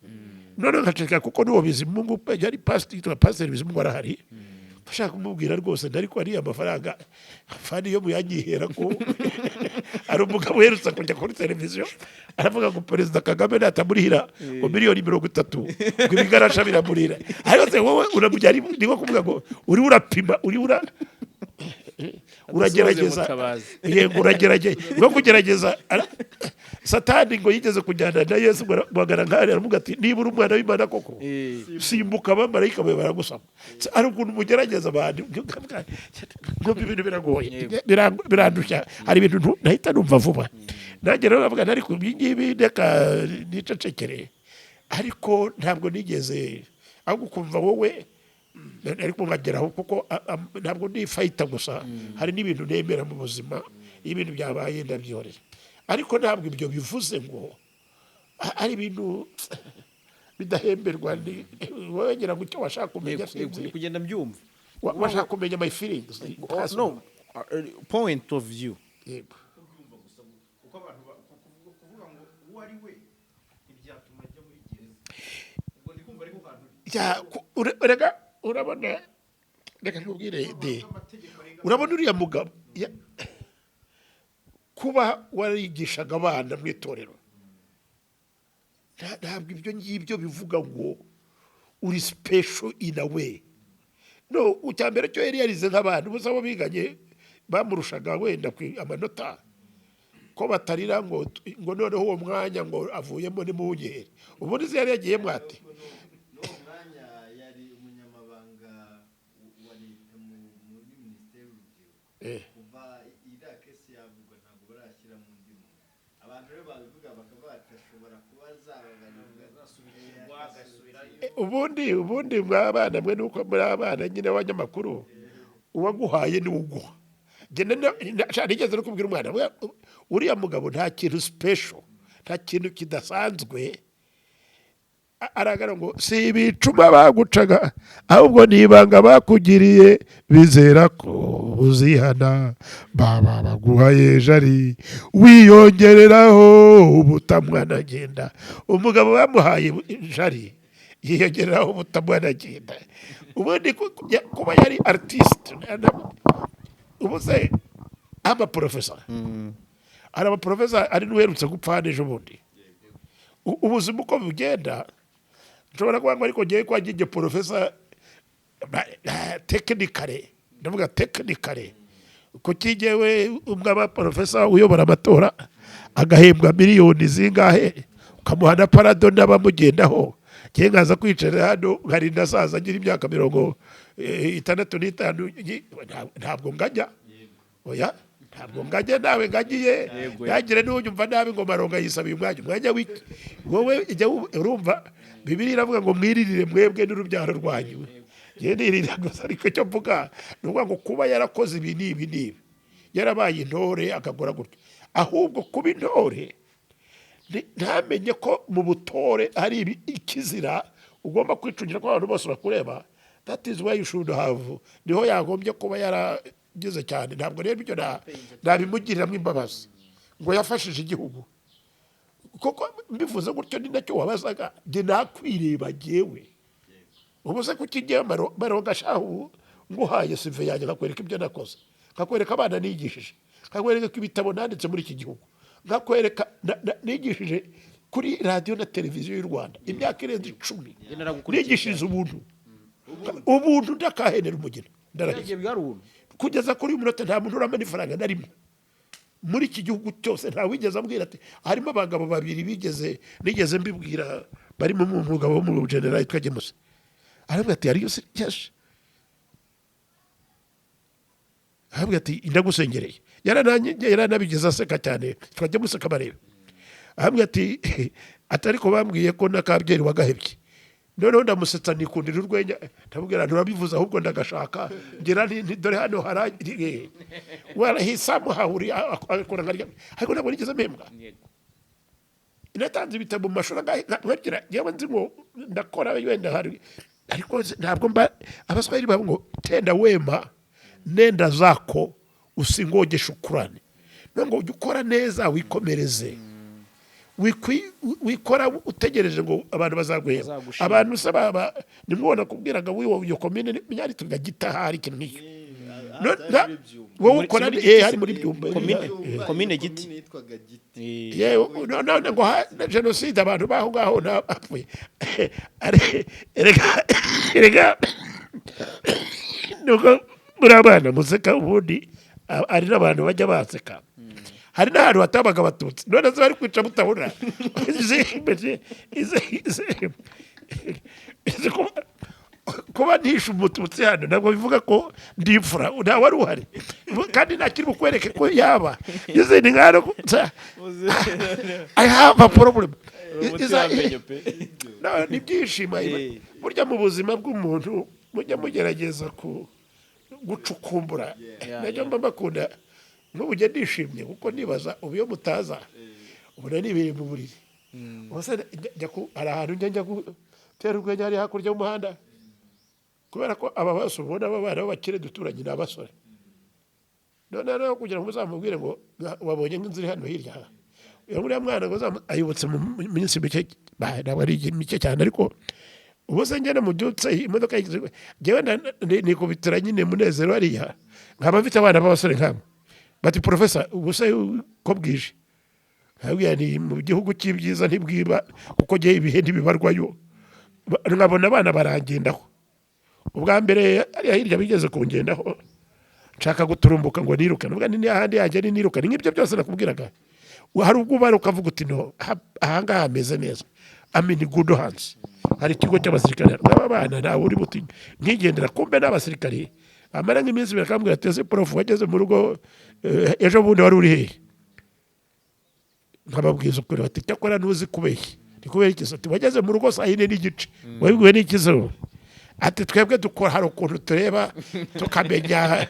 None nkaceka, kuko n'uwo Bizimungu yari pasiteri, yitwa Pasiteri Bizimungu, arahari, ashaka kumubwira rwose, ariko ariya mafaranga fani yo muyanyihera, ko hari umugabo uherutse kujya kuri televiziyo aravuga ngo Perezida Kagame natamurihira ngo miliyoni 30, ngo ibigarasha biramurira. Ariko se wowe uramujya, ni nko kuvuga ngo uriho urapima, uriho ura Uragerageza. Mutabazi. Yego, uragerageza no kugerageza. Satani ngo yigeze kujyana na Yesu ngo guhagara nk'ahariya, aravuga ati: "Niba uri umwana w'Imana koko, simbuka, abamarayika bawe baragusama." Hari ukuntu mugerageza abantu, nkumva ibintu biragoye. Birandushya. Hari ibintu nahita numva vuba. Nanjye rero navuga nti: "Ariko ibi ngibi reka nicecekere." Ariko ntabwo nigeze, ahubwo ukumva wowe ariko nkageraho, kuko ntabwo ndi fighter gusa, hari n'ibintu nemera mu buzima. Iyo ibintu byabaye ndabyihorera, ariko ntabwo ibyo bivuze ngo ari ibintu bidahemberwa. Wowe ngira ngo icyo washaka kumenya, Yego, sinzi. Ndi kugenda mbyumva. Washaka kumenya my feelings? Oh, no, point of view. Yego. Kuko abantu kuvuga ngo uwo ari we ntibyatuma ajya muri gereza, ubwo ndi kumva ariho hantu uri. Ya, rega urabona, reka nkubwire de, urabona uriya mugabo kuba warigishaga abana mu itorero, ntabwo ibyo ngibyo bivuga ngo uri special in a way. No icya mbere cyo, yari yarize nk'abantu bose. Abo biganye bamurushaga wenda ku amanota, ko batarira ngo noneho uwo mwanya ngo avuyemo nimuwunyere? Ubundi se yari yagiyemo ate? N'uwo mwanya yari umunyamabanga wa leta muri minisiteri y'urubyiruko. Kuva iriya case yavugwa, ntabwo barashyiramo undi muntu. Abantu rero babivuga bakavuga bati ashobora kuba azababarirwa. Ubundi mwabana mwe, nuko muri abana nyine b'abanyamakuru, uwaguhaye niwe uguha. Njye nigeze no kubwira umwana, uriya mugabo nta kintu special, nta kintu kidasanzwe. Aragara ngo si ibicuma bagucaga, ahubwo ni ibanga bakugiriye bizera ko uzihana, baba baguhaye jari wiyongereraho ubutamwana agenda. Umugabo bamuhaye jari yiyongereraho ubutamwana agenda. Ubundi kuba yari artiste, ubu se amaprofesa, hari abaprofesa, ari n'uherutse gupfa hano ejo bundi. Ubuzima uko bugenda, nshobora kuba ngo ariko ngiye kwa njye porofesa technically, ndavuga technically, kuki njyewe umwe aba porofesa uyobora amatora agahembwa miliyoni zingahe, ukamuha na parado n'abamugendaho, njye nkaza kwicara hano nkarinda saza ngira imyaka 65, ntabwo ngajya? Oya, ntabwo ngajya, nawe ngagiye. Ntagire n'unyumva nabi ngo Maronga yisabiye umwanya w'iki? Wowe jya urumva Bibiliya iravuga ngo mwiririre mwebwe n'urubyaro rwanyu. Njye nirira gusa, ariko icyo mvuga ni ukuvuga ngo kuba yarakoze ibi n'ibi n'ibi, yarabaye intore akagora gutyo, ahubwo kuba intore ntamenye ko mu butore hari ikizira ugomba kwicungira ko abantu bose bakureba. That is why you should have, niho yagombye kuba yaragize cyane. Ntabwo rero ibyo nabimugiriramo imbabazi ngo yafashije igihugu, kuko mbivuze gutyo ni nacyo wabazaga. Njye nakwireba jyewe. Ubu se kuki ngewe Maronga shahu nguhaye CV yanjye, nkakwereka ibyo nakoze, nkakwereka abana nigishije, nkakwereka ko ibitabo nanditse muri iki gihugu, nkakwereka nigishije kuri radiyo na televiziyo y'u Rwanda imyaka irenze 10, Naragukurikiye. nigishiriza ubuntu, ubuntu, ndakahenera umugeni, ndarahiye. Byagiye bwari ubuntu. Kugeza kuri uyu munota nta muntu uramena ifaranga na rimwe muri iki gihugu cyose, nta wigeze ambwira ati. Harimo abagabo babiri bigeze, nigeze mbibwira, barimo umugabo wo mu generali witwa Gemusa, arambwira ati: "Ariyo yes." Arambwira ati: "Ndagusengereye." Yaranabigeze aseka cyane, twajya museka bareba. Arambwira ati ariko bambwiye ko n'akabyeri wagahebye. Noneho ndamusetsa, nikundira urwenya, ndamubwira: "Nturabivuze, ahubwo ndagashaka." Ngira nti: "Dore hano hari." Well, he somehow akora nka ariko ntabwo nigeze mpembwa. Natanze ibitabo mu mashuri angahe, nkagira yewe nzi ngo ndakora wenda hari, ariko ntabwo mba. Abaswahili bavuga ngo tenda wema nenda zako usingoje shukurani, no ngo ujye ukora neza wikomereze. Wikora utegereje ngo abantu bazaguhemba. Bazagushima. Abantu se baba nimubona kubwiraga wiwo iyo komine myari tugagita hari ikintu nk'icyo. No, wowe ukora Muri- hari muri Byumba. Komine Giti. Komine yitwaga Giti. Yewe, none ngo na jenoside abantu baho ngaho napfuye. Erega nuko Muri abana museka, ubundi ari n'abantu bajya baseka. Hari n'ahantu hatabaga Abatutsi, none se bari kwica mutabona? Izi kuba ntishe Umututsi hano ntabwo bivuga ko ndi imfura. Nta wari uhari kandi ntakiri bukwereke ko yaba izindi nkano. I have a problem. Umuti w'amenyo pe. No, ni ibyishimo. Burya mu buzima bw'umuntu mujya mugerageza ku gucukumbura. Nacyo mba mbakunda. N'ubu njya ndishimye kuko nibaza ubu iyo mutaza ubona nibereye mu buriri. Ubu se hari ahantu njya gutera urwenya hari hakurya y'umuhanda, kubera ko aba basore ubona, aba bana b'abakire duturanye, ni abasore. None rero kugira ngo uzamubwire ngo wabonye nk'inzu iri hano hirya aha, uriya mwana ngo ayobotse mu minsi mike, ntabwo ari igihe mike cyane, ariko ubu se njye namubyutse imodoka yigize, njyewe nikubitira nyine munezero hariya, nkaba mfite abana b'abasore nk'abo, bati: "Professor, ubu se ko bwije?" Nkabwira ni mu gihugu cy'ibyiza ntibwiba, kuko njyewe ibihe ntibibarwayo. Nkabona abana barangendaho. Ubwa mbere hariya hirya bigeze kungendaho, nshaka guturumbuka ngo niruke, nubwo ni n'ahandi yanjye ni niruka. Ni nk'ibyo byose nakubwiraga. Hari ubwo ubara ukavuga uti: "No ahangaha hameze neza, I'm in good hands." Hari ikigo cy'abasirikare n'aba bana, ntawe uri buti nkigendera, kumbe n'abasirikare. Amara nk'iminsi 2 akambwira ati: "Ese prof, wageze mu rugo ejo bundi wari uri hehe?" Nkababwiza ukuri, bati: "Cyakora ntuzi kubeshya." Ni kubera iki se? Ati: "Wageze mu rugo saa 4:30, wabibwiwe n'iki se?" Ati: "Twebwe dukora, hari ukuntu tureba tukamenya."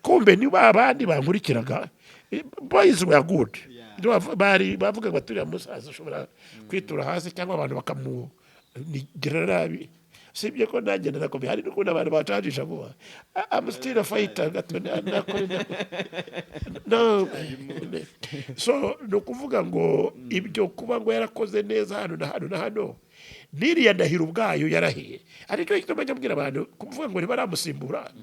Kumbe ni ba bandi bankurikiraga. Boys were good. Bari bavuga ngo turiya musaza ushobora kwitura hasi cyangwa abantu bakamugira nabi. Sibye ko nanjye narakomeye, hari n'ukuntu abantu bacanjisha vuba. I'm still a fighter gato, no. So ni ukuvuga ngo ibyo kuba ngo yarakoze neza hano na hano na hano, n'iriya ndahiro ubwayo yarahiye, aricyo gituma njya mbwira abantu kuvuga ngo ntibaramusimbura.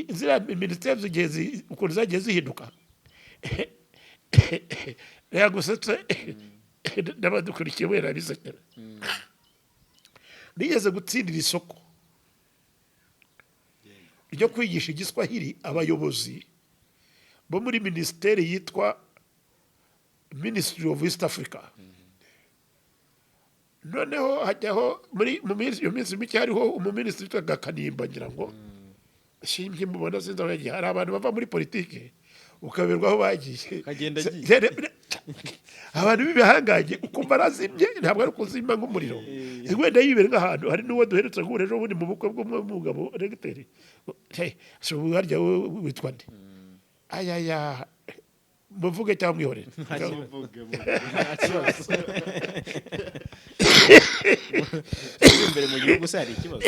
Ziriya minisiteri zigiye ukuntu zagiye zihinduka, yagusetse n'abadukurikiye wera bisekera. Nigeze gutsindira isoko ryo kwigisha Igiswahili abayobozi bo muri minisiteri yitwa Ministry of East Africa. Noneho hajyaho muri mu minsi, iyo minsi mike, hariho umuminisitiri witwaga Kanimba, ngira ngo shimbye mubona, sinzi aho yagiye. Hari abantu bava muri politiki ukaberwa aho bagiye. Kagenda agiye. Abantu b'ibihangange ukumva arazimye, ntabwo ari kuzima nk'umuriro, wenda yibera nk'ahantu. Hari n'uwo duherutse guhura ejo bundi mu bukwe bw'umugabo regiteri. Hey, si ubu harya wowe witwa nde? Ayaya, muvuge cyangwa mwihorere? Muvuge, muvuge. Nta kibazo. Imbere mu gihugu se hari ikibazo?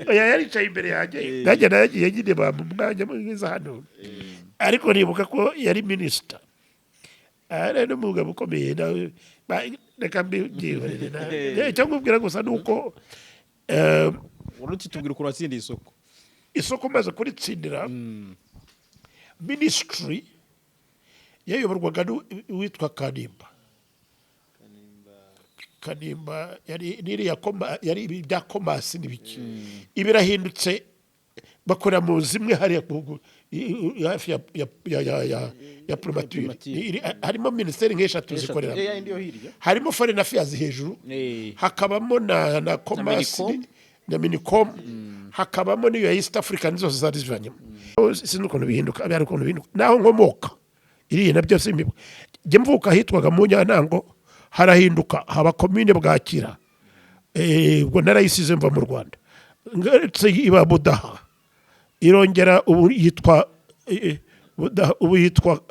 Oya, yaricaye imbere yanjye, nanjye naragiye nyine bampa umwanya mwiza hano, ariko nibuka ko yari minisita, ari n'umugabo ukomeye nawe. Reka mbyihorere nawe. Icyo nkubwira gusa ni uko Wari utitubwira ukuntu watsindiye isoko. Isoko maze kuritsindira, minisitiri yayoborwaga n'uwitwa Kanimba. Kanimba yari n'iriya koma, yari ibi bya commerce n'ibiki. Ibirahindutse, bakora mu zimwe hariya hafi ya primature. Primature. Harimo minisiteri nk'eshatu zikoreramo. Ya indi yo hirya. Harimo foreign affairs hejuru, hakabamo na commerce, Minicom. na Minicom, hakabamo n'iyo ya East African, zose zari zivanyemo. Sinzi ukuntu bihinduka, hari ukuntu bihinduka. Naho nkomoka iriya nabyo simbibuka. Njye mvuka ahitwaga mu Nyantango, harahinduka haba komine Bwakira. Ubwo narayisize mva mu Rwanda, ngarutse iba Budaha, irongera ubu yitwa Budaha, ubu yitwa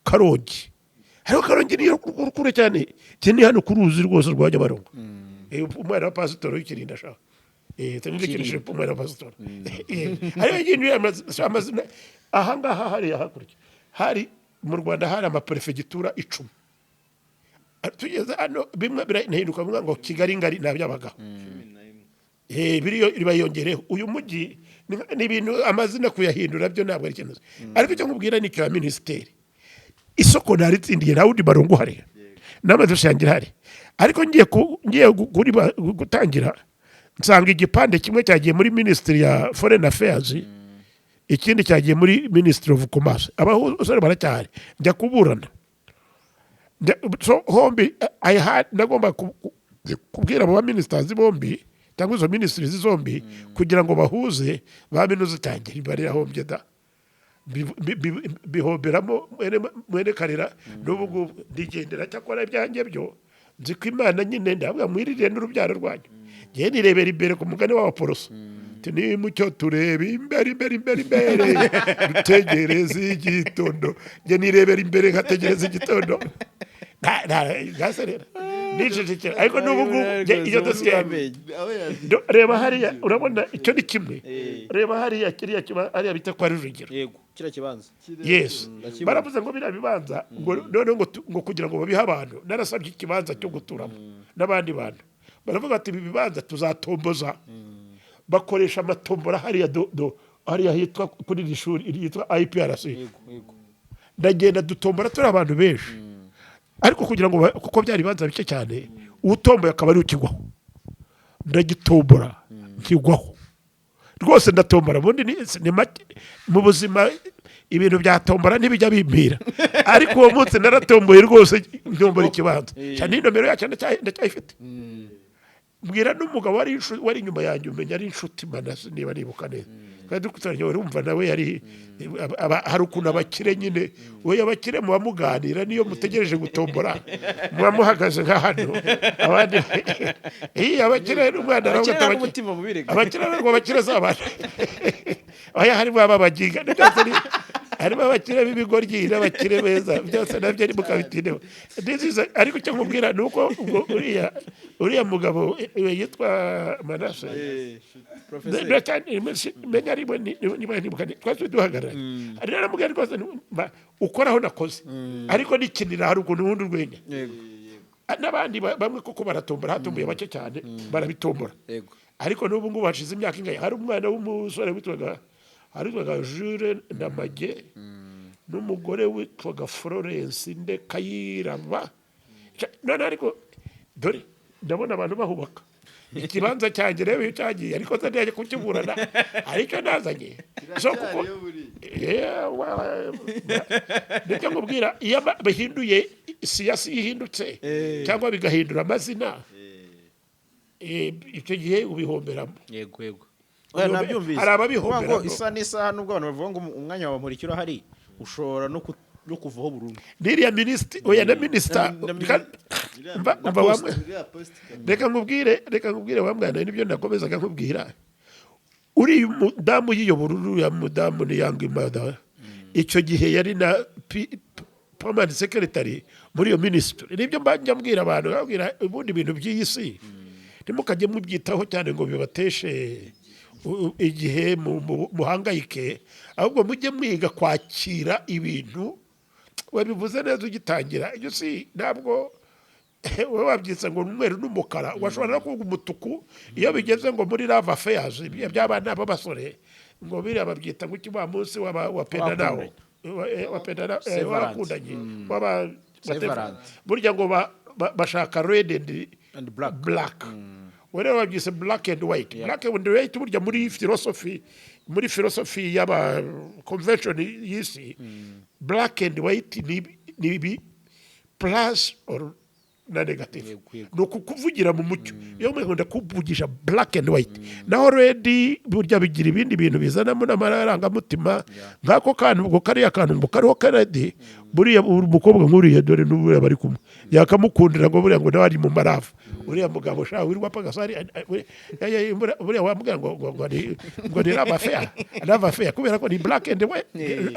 Karongi. Ariko Karongi niyo kure cyane, iki ni hano ku ruzi rwose rwa Nyabarongo. Umwana wa pasitori w'Ikirinda ashaka tanirekereje umwana wa pasitori. Hariho ikintu amazina ahangaha hariya hakurya hari mu Rwanda hari amaperefegitura 10. Tugeze hano bimwe birahinduka, bimwe ngo Kigali ngari ntabyabagaho. 11. Biriyo ribayongereho uyu mujyi ni ibintu amazina kuyahindura byo ntabwo ari ikintu. Ariko icyo nkubwira ni icya minisiteri, isoko naritsindiye, nta wundi barongo uhari, n'amadosiye yanjye irahari, ariko ngiye gutangira. Nsanga igipande kimwe cyagiye muri Minisitiri ya Foreign Affairs, ikindi cyagiye muri Ministry of Commerce. Abasore baracyahari, njya kuburana. So hombi nagomba kubwira abo baministers bombi cyangwa izo ministries zombi kugira ngo bahuze ba minuze cyanjye. Barirahombye da. Bihomberamo mwene Karera. N'ubu ngubu ndigendera. Cyakora ibyanjye byo nzi ko Imana nyine, ndavuga mwirire n'urubyaro rwanyu. Ngewe nirebera imbere ku mugani w'Abaporoso. Ati, nimucyo turebe imbere, imbere, imbere, imbere, dutegereze igitondo. Njye nirebera imbere nkategereza igitondo. Ntaserera, nicecekera. Ariko n'ubu ngubu njye iyo dosiye Aho yazi. Reba hariya, urabona icyo ni kimwe. Reba hariya, kiriya kiba hariya bita kwa Rujugiro. Yego, kiriya kibanza. Yes. Ndakibona. Baravuze ngo biriya bibanza, ngo noneho ngo kugira ngo babihe abantu. Narasabye ikibanza cyo guturamo n'abandi bantu, baravuga bati ibi bibanza tuzatomboza. Bakoresha amatombora hariya do hariya hitwa kuri iri shuri ryitwa IPRC. yego yego Ndagenda dutombora turi abantu benshi, ariko kugira ngo kuko byari ibibanza bike cyane, utomboye akaba ari ukigwaho. Ndagitombora nkigwaho rwose, ndatombora. Ubundi ni make mu buzima, ibintu bya tombora ntibijya bimpira, ariko uwo munsi naratomboye rwose, ntombora ikibanza cyane. Inomero yacyo ndacyayifite. Mbwira n'umugabo wari inyuma yanjye, umenya ari inshuti Manase niba nibuka neza, twari dukurikiranye. Urumva nawe yari hari ukuntu abakire nyine, we abakire muba muganira, niyo mutegereje gutombora muba muhagaze nka hano abandi. Iya abakire n'umwana aravuga Abakire ati, nta n'umutima mubi rega. Abakire ntabwo abakire si abantu, oya, harimo ababaginga byose harimo abakire b'ibigoryi n'abakire beza, byose nabyo ni mukabitineho. Ariko icyo nkubwira ni uko ubwo uriya mugabo yitwa Manase. Professeur. Menya ari we niba nibuka twari duhagararanye, hari naramubwira rwose ukoraho nakoze, ariko nikinira hari ukuntu ubundi urwenya. N'abandi bamwe koko baratombora, hatomboye bake cyane, barabitombora. Ariko n'ubu ngubu hashize imyaka ingahe, hari umwana w'umusore witwaga Jules Ndamage n'umugore witwaga Florence Ndekayiraba. None ariko dore ndabona abantu bahubaka ikibanza cyanjye rero iyo cyagiye, ariko se ntiyajya kukiburana, aricyo nazanye. So kuko Kiracyariyo buriya. Nicyo nkubwira, iyo bahinduye siyasi, ihindutse cyangwa bigahindura amazina, icyo gihe ubihomberamo. Yego, oya, nabyumvise. Hari ababihomberamo. Kuvuga ngo isa n'isaha, nubwo abantu bavuga ngo umwanya wawe Bamporiki urahari, ushobora no kuvaho burundu. N'iriya minisitiri, oya, na minisita mva wamwe. Iriya post Reka nkubwire wa mwana, nibyo nakomezaga nkubwira. Uriya mudamu yiyobora, uriya mudamu ni Young Mother, icyo gihe yari na permanent secretary muri iyo minisitiri. Nibyo njya mbwira abantu, mbabwira ubundi ibintu by'iyi si ntimukajye mubyitaho cyane ngo bibateshe igihe muhangayike, ahubwo mujye mwiga kwakira ibintu. Wabivuze neza ugitangira, ibyo si ntabwo wowe wabyitse ngo ni umweru n'umukara, washobora no kuvuga umutuku. Iyo bigeze ngo muri love affairs by'abana b'abasore, ngo biriya babyita ngo iki, wa munsi wa penda nawo wa penda Saint Valentin. W'abakundanye waba Saint Valentin. Burya ngo bashaka red and And black. Black. We rero babyise black and white. Black and white burya muri philosophy y'aba convention y'isi, black and white ni ibi plus or na negative. Yego, yego. Ni ukukuvugira mu mucyo. Iyo nkunda kuvugisha black and white, naho red burya bigira ibindi bintu bizanamo n'amarangamutima nk'ako kantu, ubwo kariya kantu ngo kariho ka red, buriya umukobwa nk'uriya, dore n'uriya bari kumwe, yakamukundira ngo buriya ngo nawe ari mu ma love. Uriya mugabo sha wirirwa pagasari, buriya wamubwira ngo ni love affair, love affair, kubera ko ni black and white,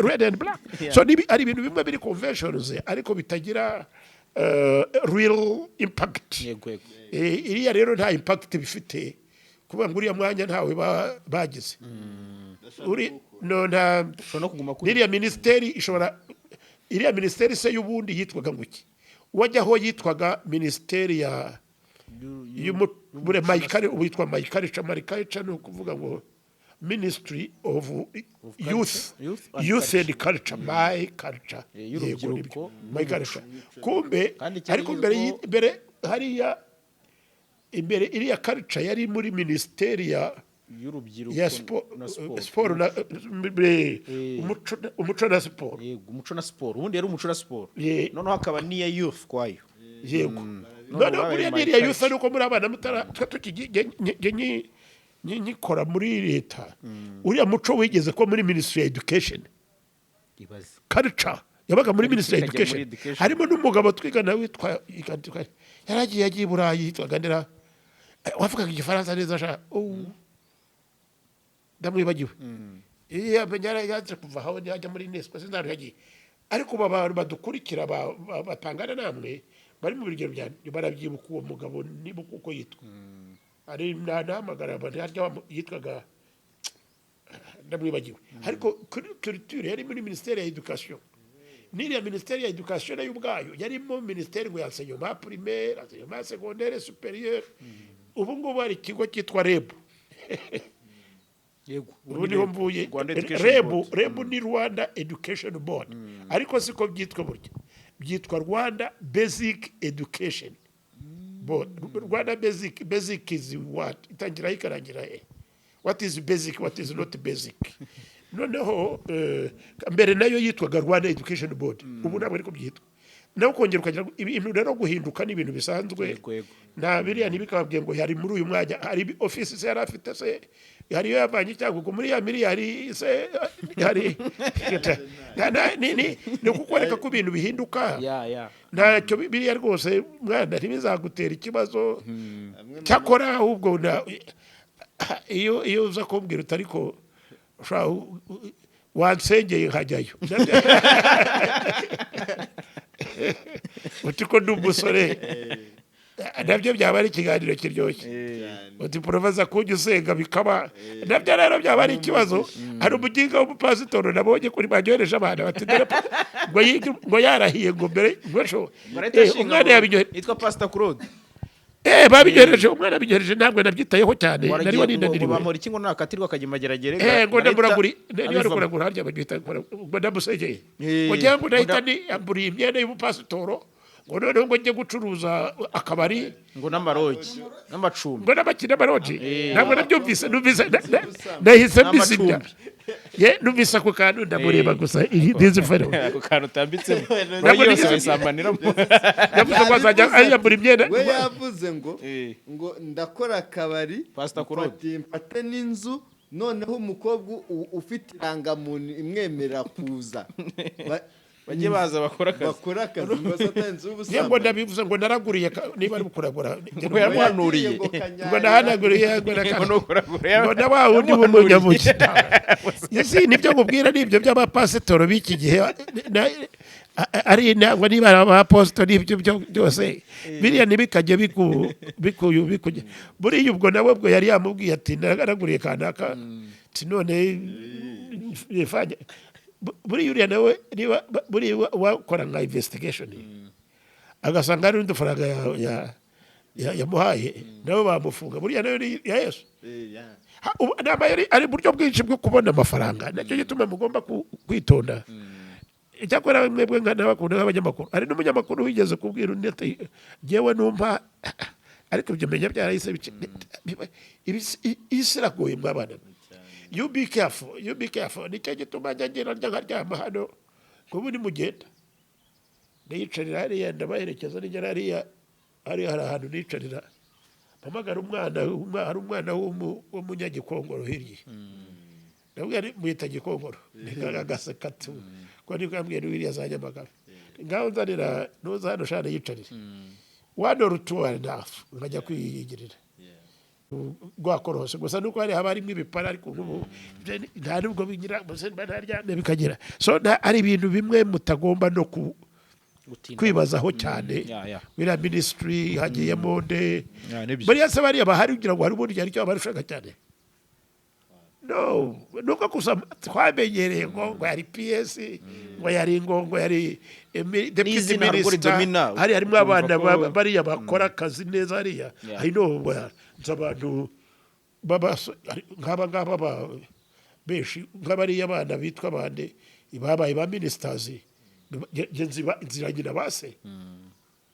red and black. So ni ari ibintu bimwe biri conventions ariko bitagira real impact. Yego yego Iriya rero nta impact bifite, kuvuga ngo uriya mwanya ntawe bagize uri no nta Ushobora no kuguma kuri n'iriya minisiteri ishobora, iriya minisiteri se y'ubundi yitwaga ngo iki? Wajyaho yitwaga minisiteri ya mayikari, ubu yitwa mayikarica. Mayikarica ni ukuvuga ngo Ministry of Youth. Youth and Youth and Culture, my culture. Y'urubyiruko. Yego, nibyo. My culture kumbe. Kandi cyari Ariko mbere kigezweho. Mbere hariya Imbere iriya culture yari muri minisiteri ya y'urubyiruko ya na siporo. Siporo na umuco na siporo. Yego, umuco na siporo. Ubundi yari umuco na siporo, noneho hakaba n'iya youth kwayo. Yego. None Noneho wabaye buriya my n'iriya youth, culture. nuko muri abana mutara twe nkikora muri leta, uriya muco wigeze ko muri Ministry ya Education. Ibaze. Culture yabaga muri Ministry ya ikajya muri Education. Education. Harimo n'umugabo twigana witwa, yaragiye, yagiye i Burayi, yitwaga ndera, wavugaga Igifaransa neza sha. Oh, ndamwibagiwe. Iyo amenya yaje kuva aho yajya muri UNESCO, sinzi ahantu yagiye. Ariko ubu abantu badukurikira batangana namwe bari mu bigero bya barabyibuka uwo mugabo, nibuka uko yitwa, ari nahamagara abantu harya yitwaga, ndamwibagiwe. Ariko kuri culture yari muri Ministère ya Education, n'iriya Ministère ya Education nayo ubwayo yarimo ministère ngo ya enseignement primaire, enseignement secondaire supérieur. Ubu ngubu hari ikigo cyitwa REB. Yego. Ubu niho mvuye. Rwanda Education REB. Board. REB ni Rwanda Education Board, ariko siko byitwa burya, byitwa Rwanda Basic Education Board. Rwanda Basic, basic is what? Itangira ikarangira he? What is basic? What is not basic? Noneho mbere nayo yitwaga Rwanda Education Board, ubu ntabwo ariko byitwa. Nawe ukongera ukagira ngo ibintu rero guhinduka ni ibintu bisanzwe. Yego, yego. Nta biriya ntibikababwiye ngo yari muri uyu mwanya, hari ofisi se yari afite se, hari iyo yavanye icyago muri ya miliyari se, hari ni ukukwereka ko ibintu bihinduka. Ya. Ntacyo biriya rwose, mwana, ntibizagutera ikibazo. Amwe mu Cyakora ahubwo iyo uza kumbwira uti ariko ushobora wansengeye nkajyayo, uti ko ndi umusore, nabyo byaba ari ikiganiro kiryoshye. Cyane. Uti professor, kujya usenga bikaba nabyo rero byaba ari ikibazo. Hari umuginga w'umupasitoro nabonye kuri banyohereje abana bati dore ngo ngo yarahiye ngo mbere ngo ejo Barahita ashinga umwana yabinyohereje. Yitwa Pastor Claude. Babinyohereje, umwana abinyohereje, ntabwo nabyitayeho cyane, nari Waragiye ngo waninaniriwe. Bamporiki ngo nakatirwa akajya Mageragere. Ngo ndamuraguri niba ari abivamo. Kuragura harya babyita ngo ndamusegeye. Eh, Ngo ngira ngo ndahita ngo niyamburiye imyenda y'ubupasitoro, ngo noneho ngo njye gucuruza akabari. Ngo n'amarogi n'amacumbi. Ngo n'abakina amaroji. Ntabwo nabyumvise, numvise nahise mbizimya. Ye, numvise ako kantu ndamureba gusa, iyi dizi fero. Ako kantu utambitsemo, Ntabwo rogi yose nigeze- bayisambaniramo. Yavuze ngo azajya ayambura imyenda. We yavuze ngo ngo ndakora akabari. Pastor Claude. Mfate n'inzu, noneho umukobwa ufite irangamuntu imwemerera kuza Bajye baza bakora akazi. Bakora akazi, ngo satani inzu Ye, ngo y'ubusambanyi. ndabivuze ngo naraguriye niba ari kuragura. Ngo yamuhanuriye. Ngo kanyarira. Ngo nahanaguriye ngo Ngo ni ukuragura. Ngo na wa wundi w'umunyamugi. Ese nibyo nkubwira, nibyo by'abapasitoro b'iki gihe, ari ntabwo niba ari abapasitoro, ibyo byose biriya ntibikajye bikujya buriya. Ubwo nawe ubwo yari yamubwiye ati naraguriye kanaka, ati none ifanye buriya uriya nawe niba buriya wakora nka investigation agasanga hari n'udufaranga yamuhaye, nawe bamufunga. Buriya nayo ni ya Yesu. Ya. Ubu ni amayeri, ari uburyo bwinshi bwo kubona amafaranga, nacyo gituma mugomba kwitonda. Icyakora mwebwe nka n'abakunda nk'abanyamakuru, hari n'umunyamakuru wigeze kubwira undi ati jyewe numva, ariko ibyo menya byarahise isi iragoye mwabana mwe. You be careful, you be careful. Nicyo gituma njya ngira njya nkaryama hano, nk'ubu nimugenda niyicarira hariya, ndabaherekeza, nigera hariya hariya hari ahantu nicarira, mpamagara umwana, hari umwana w'umunyagikongoro hirya, ndabwira nti mwita Gikongoro, agaseka tu ko nibwo yambwiye n'iriya za Nyamagabe, ngaho nzanira nuza hano shana yicarire one or two and a half, nkajya kwiyigirira rwakorose gusa nuko hari haba harimo ibipara, ariko nk'ubu nta nubwo bigira gusa mba ntaryamye bikagira so ari ibintu bimwe mutagomba no Gutinda. kwibazaho cyane. Ya. Biriya ministry hagiyemo nde? Ya, nibyo. Buriya se bariya bahari kugira ngo hari ubundi hari icyo babarushaga cyane? No, nuko gusa twamenyereye ngo yari PS, ngo yari ngo yari deputy N'izina narwo minister. ridomina, Hari harimo ukumva abana bariya bakora akazi neza hariya. I know, nzi abantu nk'aba ngaba benshi nk'abariya bana bitwa bande babaye ba ministers, nzira nyina base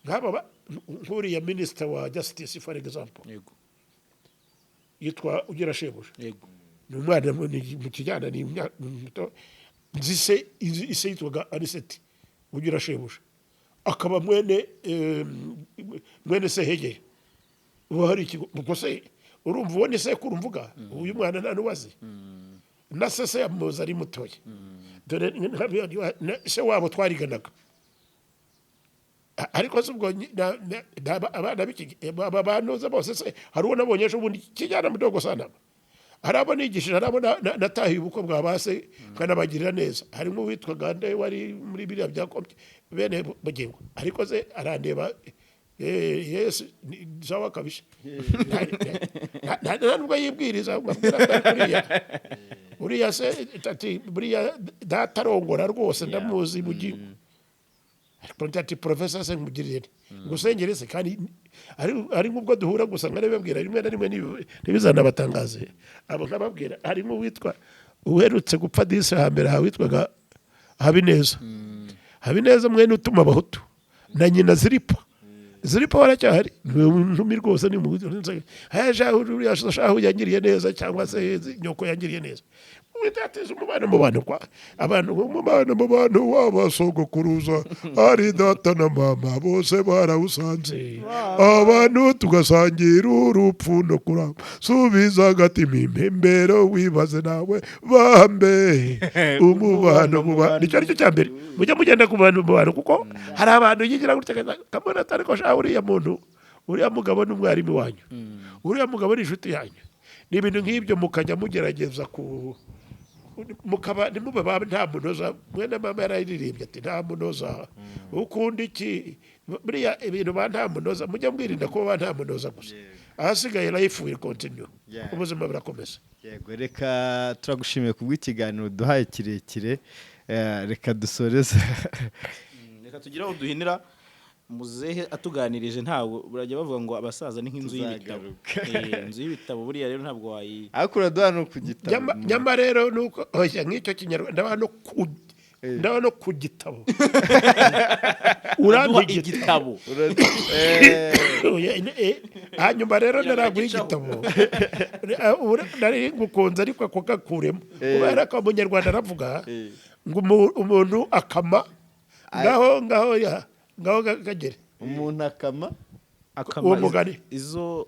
nk'aba Nk'uriya minisita wa justice, for example, yitwa Ugirashebuja. Ni umwana mu kijyana, ni muto. Nzi se, ise yitwaga Aniseti Ugirashebuja, akaba mwene Sehege. Ubu hari ikigo ubwo se urumva uwo ni sekuru mvuga. Uyu mwana nta n'uwazi na se, se yamuzi ari mutoya. Dore se wabo twariganaga. Ariko se ubwo abana b'iki aba banoza bose se, hari uwo nabonye ejo bundi, kijyana mudogo sana, hari abo nigishije, hari abo natahiye ubukwe bwa base nkanabagirira neza. Harimo uwitwa Gande wari muri biriya byakomye bene Bugingo, ariko se arandeba, yesu sawa kabisa. Nta nubwo yibwiriza ngo abwira ngo ariko uriya se ati buriya data arongora rwose, ndamuzi Bugingo. Ariko ati professor se nkugirire nte? Ngusengere se? Kandi ari nk'ubwo duhura gusa nkarababwira rimwe na rimwe, ntibizanabatangaze abo nkababwira. Harimo uwitwa uherutse gupfa disi hambere aha witwaga Habineza. Habineza mwene utuma abahutu na nyina Ziripa. Ziripa waracyahari, ni nkumi rwose, ni mu uriya shahu yangiriye neza, cyangwa se nyoko yangiriye neza. Witateza umubano mu bantu, kwa abantu, umubano mu bantu w'abasogokuruza ari data na mama bose barawusanze, abantu tugasangira urupfu no kuramba. Subiza agatima impembero, wibaze nawe bambe umubano mu bantu. Nicyo aricyo cya mbere, mujya mugenda ku bantu mu bantu, kuko hari abantu yigira gutya kamona atari ko sha uriya muntu, uriya mugabo ni umwarimu wanyu, uriya mugabo ni inshuti yanyu, ni ibintu nk'ibyo, mukajya mugerageza ku mukaba ntimube ba nta munoza. Mwene mama yararirimbye ati nta munoza ukunda iki. Buriya ibintu ba nta munoza, mujya mwirinda kuba ba nta munoza gusa, ahasigaye life will continue. Ubuzima burakomeza. Yego, reka turagushimiye kubw'ikiganiro duhaye kirekire. Reka dusoreze. Reka tugire aho duhinira. Muzehe atuganirije, ntabwo burajya bavuga ngo abasaza ni nk'inzu y'ibitabo. Tuzagaruka. Inzu y'ibitabo buriya rero ntabwo wayi Ariko uraduha no ku gitabo. Nyama rero nuko oya nk'icyo Kinyarwanda ndaba no ku gitabo. Uraduha Urampa igitabo. igitabo. Oya, hanyuma rero Kugira ngo naraguha agicaho. igitabo. Nari ngukunze, ariko ako gakuremo, kubera ko Umunyarwanda aravuga ngo umuntu akama ngaho ngaho ya ngaho kagere. Umuntu akama Akama Uwo mugani. Izo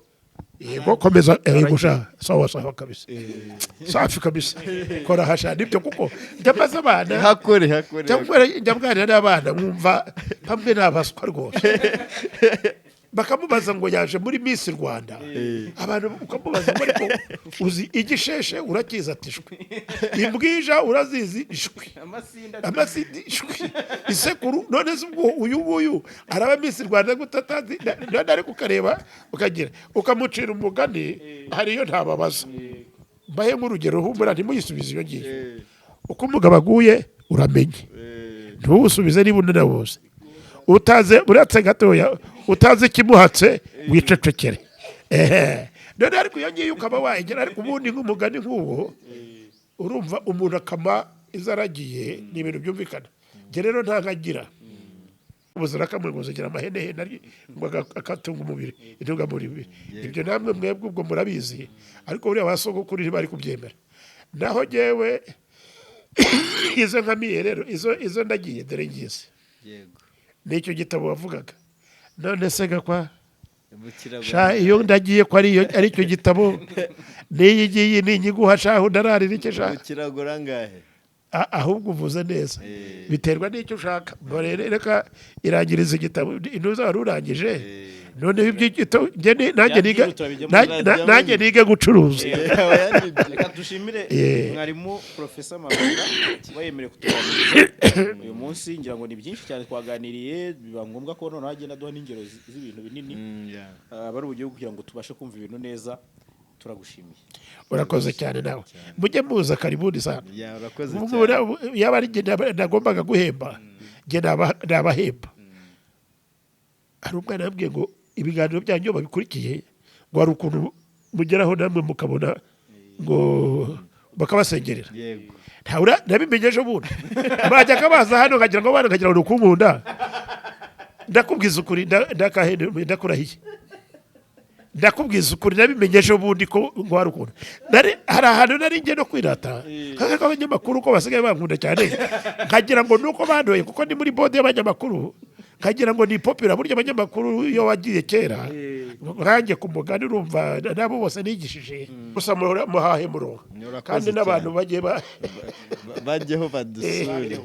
Yego, komeza. Yego sha, sawa sawa kabisa, safi kabisa, kora hasha, nibyo, kuko njya abana Hakore hakore. Njya mbwanira n'abana nkumva bamwe ni abaswa rwose. Bakamubaza ngo yaje muri Miss Rwanda, abantu ukamubaza ngo ariko uzi igisheshe? Urakizi? Ati ishwi. Imbwija urazizi? Ishwi. Amasinda. Amasindi, ishwi. Isekuru. None se ubwo uyu nguyu araba Miss Rwanda gute atazi? None ariko ukareba ukagira ukamucira umugani, hariyo ntababaza. Mbahe nk'urugero, humura ntimuyisubize iyo ngiyo. Uko umugabo aguye uramenye ntuwusubize niba unanabuze utaze, uretse gatoya utazi ikimuhatse wicecekere. Ehe, none ariko iyo ngiyo ukaba wayigera. Ariko ubundi nk'umugani nk'uwo, urumva umuntu akama izo aragiye, ni ibintu byumvikana. Njye rero nta nkagira ubuzima kamwe ngo zigira amahenehene ari ngo akatunga umubiri, intungamubiri. Ibyo namwe mwebwe ubwo murabizi, ariko buriya ba sogokuru ntibari kubyemera. Naho jyewe izo nkamiye rero, izo ndagiye, dore ngize. Nicyo gitabo wavugaga. None se gakwa sha, iyo ndagiye ko ari ari icyo gitabo n'iyi ngiyi ninyiguha shahu ndararira icyo sha. Kiragura angahe? Ahubwo uvuze neza, biterwa n'icyo ushaka. Mbore reka irangiriza igitabo intuza wari urangije. Noneho ibyo nanjye niga nanjye nige gucuruza. Reka dushimire mwarimu Professor Mabanga kuba yemerewe kutuganiriza uyu munsi. Ngira ngo ni byinshi cyane twaganiriye, biba ngombwa ko noneho agenda aduha n'ingero z'ibintu binini, aba ari uburyo kugira ngo tubashe kumva ibintu neza. Turagushimiye. Urakoze cyane nawe, mujye muza, karibuni sana. Urakoze Ubu cyane. Yaba ari njye nagombaga guhemba, njye nabahemba. Hari umwana yambwiye ngo ibiganiro byanyu iyo babikurikiye ngo hari ukuntu mugeraho namwe mukabona ngo bakabasengerera. Ntawe nabimenye ejo bundi, bajyaga baza hano nkagira ngo abana nkagira ngo ni ukunkunda. Ndakubwiza ukuri, ndakurahiye, ndakubwiza ukuri, nabimenye ejo bundi ko ngo hari ukuntu hari ahantu nari ngiye no kwirata kaka abanyamakuru ko basigaye bankunda cyane, nkagira ngo nuko bandoye kuko ni muri board y'abanyamakuru, nkagira ngo ni popular. Burya abanyamakuru iyo wagiye kera nkanjye ku mugani, urumva nabo bose nigishije gusa muhahe murongo Urakoze kandi n'abantu cyane. bagiye Bajyeho badusure.